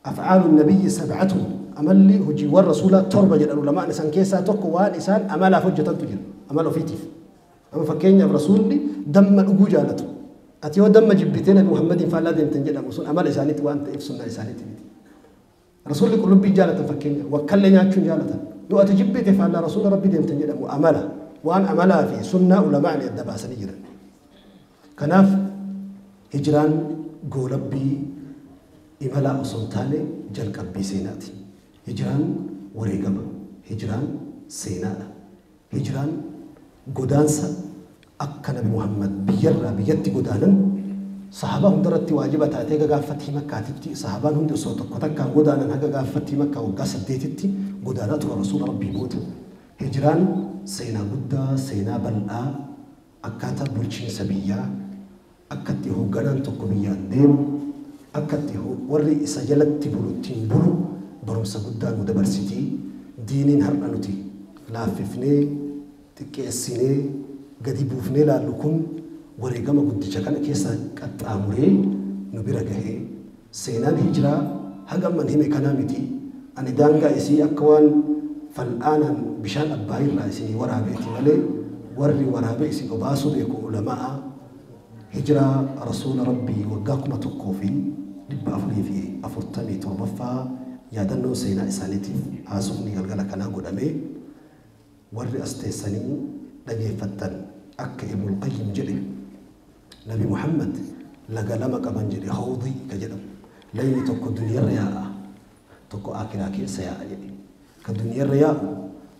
Af'aalu nabiyyi 7 amalli hojiiwwan rasuulaa 7 jedhan ulamaan isaan keessaa tokko waan isaan amalaaf hojjetantu jira. Amala ofiitiif. Amma fakkeenyaaf rasuulli damma dhuguu jaalatu. Ati yoo damma jibbitee Nabi Muhammadiin faallaa deemtan jedhamu sun amala isaaniiti waan ta'eef sunnaa isaaniiti miti. Rasuulli qullubbii jaalatan fakkeenya wakkallee nyaachuun jaalatan. Yoo ati jibbite faallaa rasuula Rabbii deemtan jedhamu amala. Waan amalaa fi sunnaa ulamaan adda baasanii jiran. Kanaaf hijraan goolabbii imalaa osoo hin taane jalqabbii seenaati. Hijraan wareegama. Hijraan seenaadha. Hijraan godaansa akka Nabi Muhammad biyyarraa biyyatti godaanan sahaabaa hundarratti waajiba taatee gagaaffatii Makkaatitti sahaabaan hundi osoo tokko takkaan godaanan haga gaaffatii Makkaa waggaa 8tti godaanaa tura rasuula Rabbii booda. Hijraan seenaa guddaa, seenaa bal'aa, akkaataa bulchiinsa biyyaa, akkatti hoogganaan tokko biyyaan deemu, akkatti warri isa jalatti bulu ittiin bulu barumsa guddaa nu dabarsitii. Diiniin har'a nuti laaffifnee, xiqqeessinee, gadi buufnee laallu kun wareegama guddicha kana keessa qaxxaamuree nu bira gahee. Seenaan hijiraa haga amman hime kanaa miti. Ani daangaa isii akka waan fal'aanaan bishaan abbaa irraa isinii waraabeeti malee warri waraabee isin obaasuu beeku ulamaa hijiraa rasuula Rabbii waggaa 1447ffaa yaadannoo seenaa isaaniitiif haasofni galgala kanaa godhamee warri as teessanii dhageeffattan akka Ibnul Qayyim jedhe Nabi Muhammad laga lama qaban jedhe hawdii ka jedhamu layni tokko duniyarra yaa'a tokko akiraa keessa yaa'a jedhe. Ka duniyarra yaa'u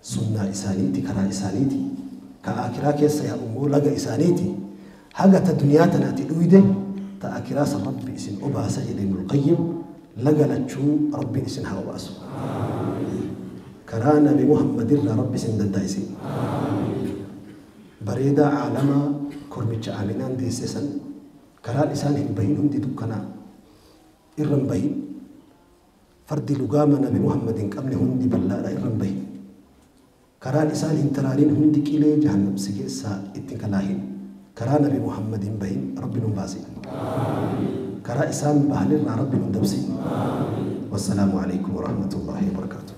sunnaa isaaniiti karaa isaaniiti. Ka akiraa keessa yaa'u immoo laga isaaniiti. Haga ta duniyaa tanaati dhuyde ta akiraa san Rabbi isin obaasa jedhe Ibnul Qayyim laga lachuu Rabbiin isin haa obaasu. Karaa Nabi Muhammad irraa Rabbi isin danda'isin. Bareedaa caalamaa kormicha Aminaan deesse san karaan isaan hin bahin hundi dukkanaa irra hin bahin. Fardi lugaama Nabi Muhammad hin qabne hundi bal'aadha irra hin bahin. Karaan isaan hin taraanin hundi qilee jahannam si keessaa ittiin kalaahin. Karaa Nabi Muhammad hin bahin Rabbi nun baasin. Karaa isaan bahanirraa Rabbi nun dabsin. Wassalaamu alaikum warahmatullahi wabarakatuh.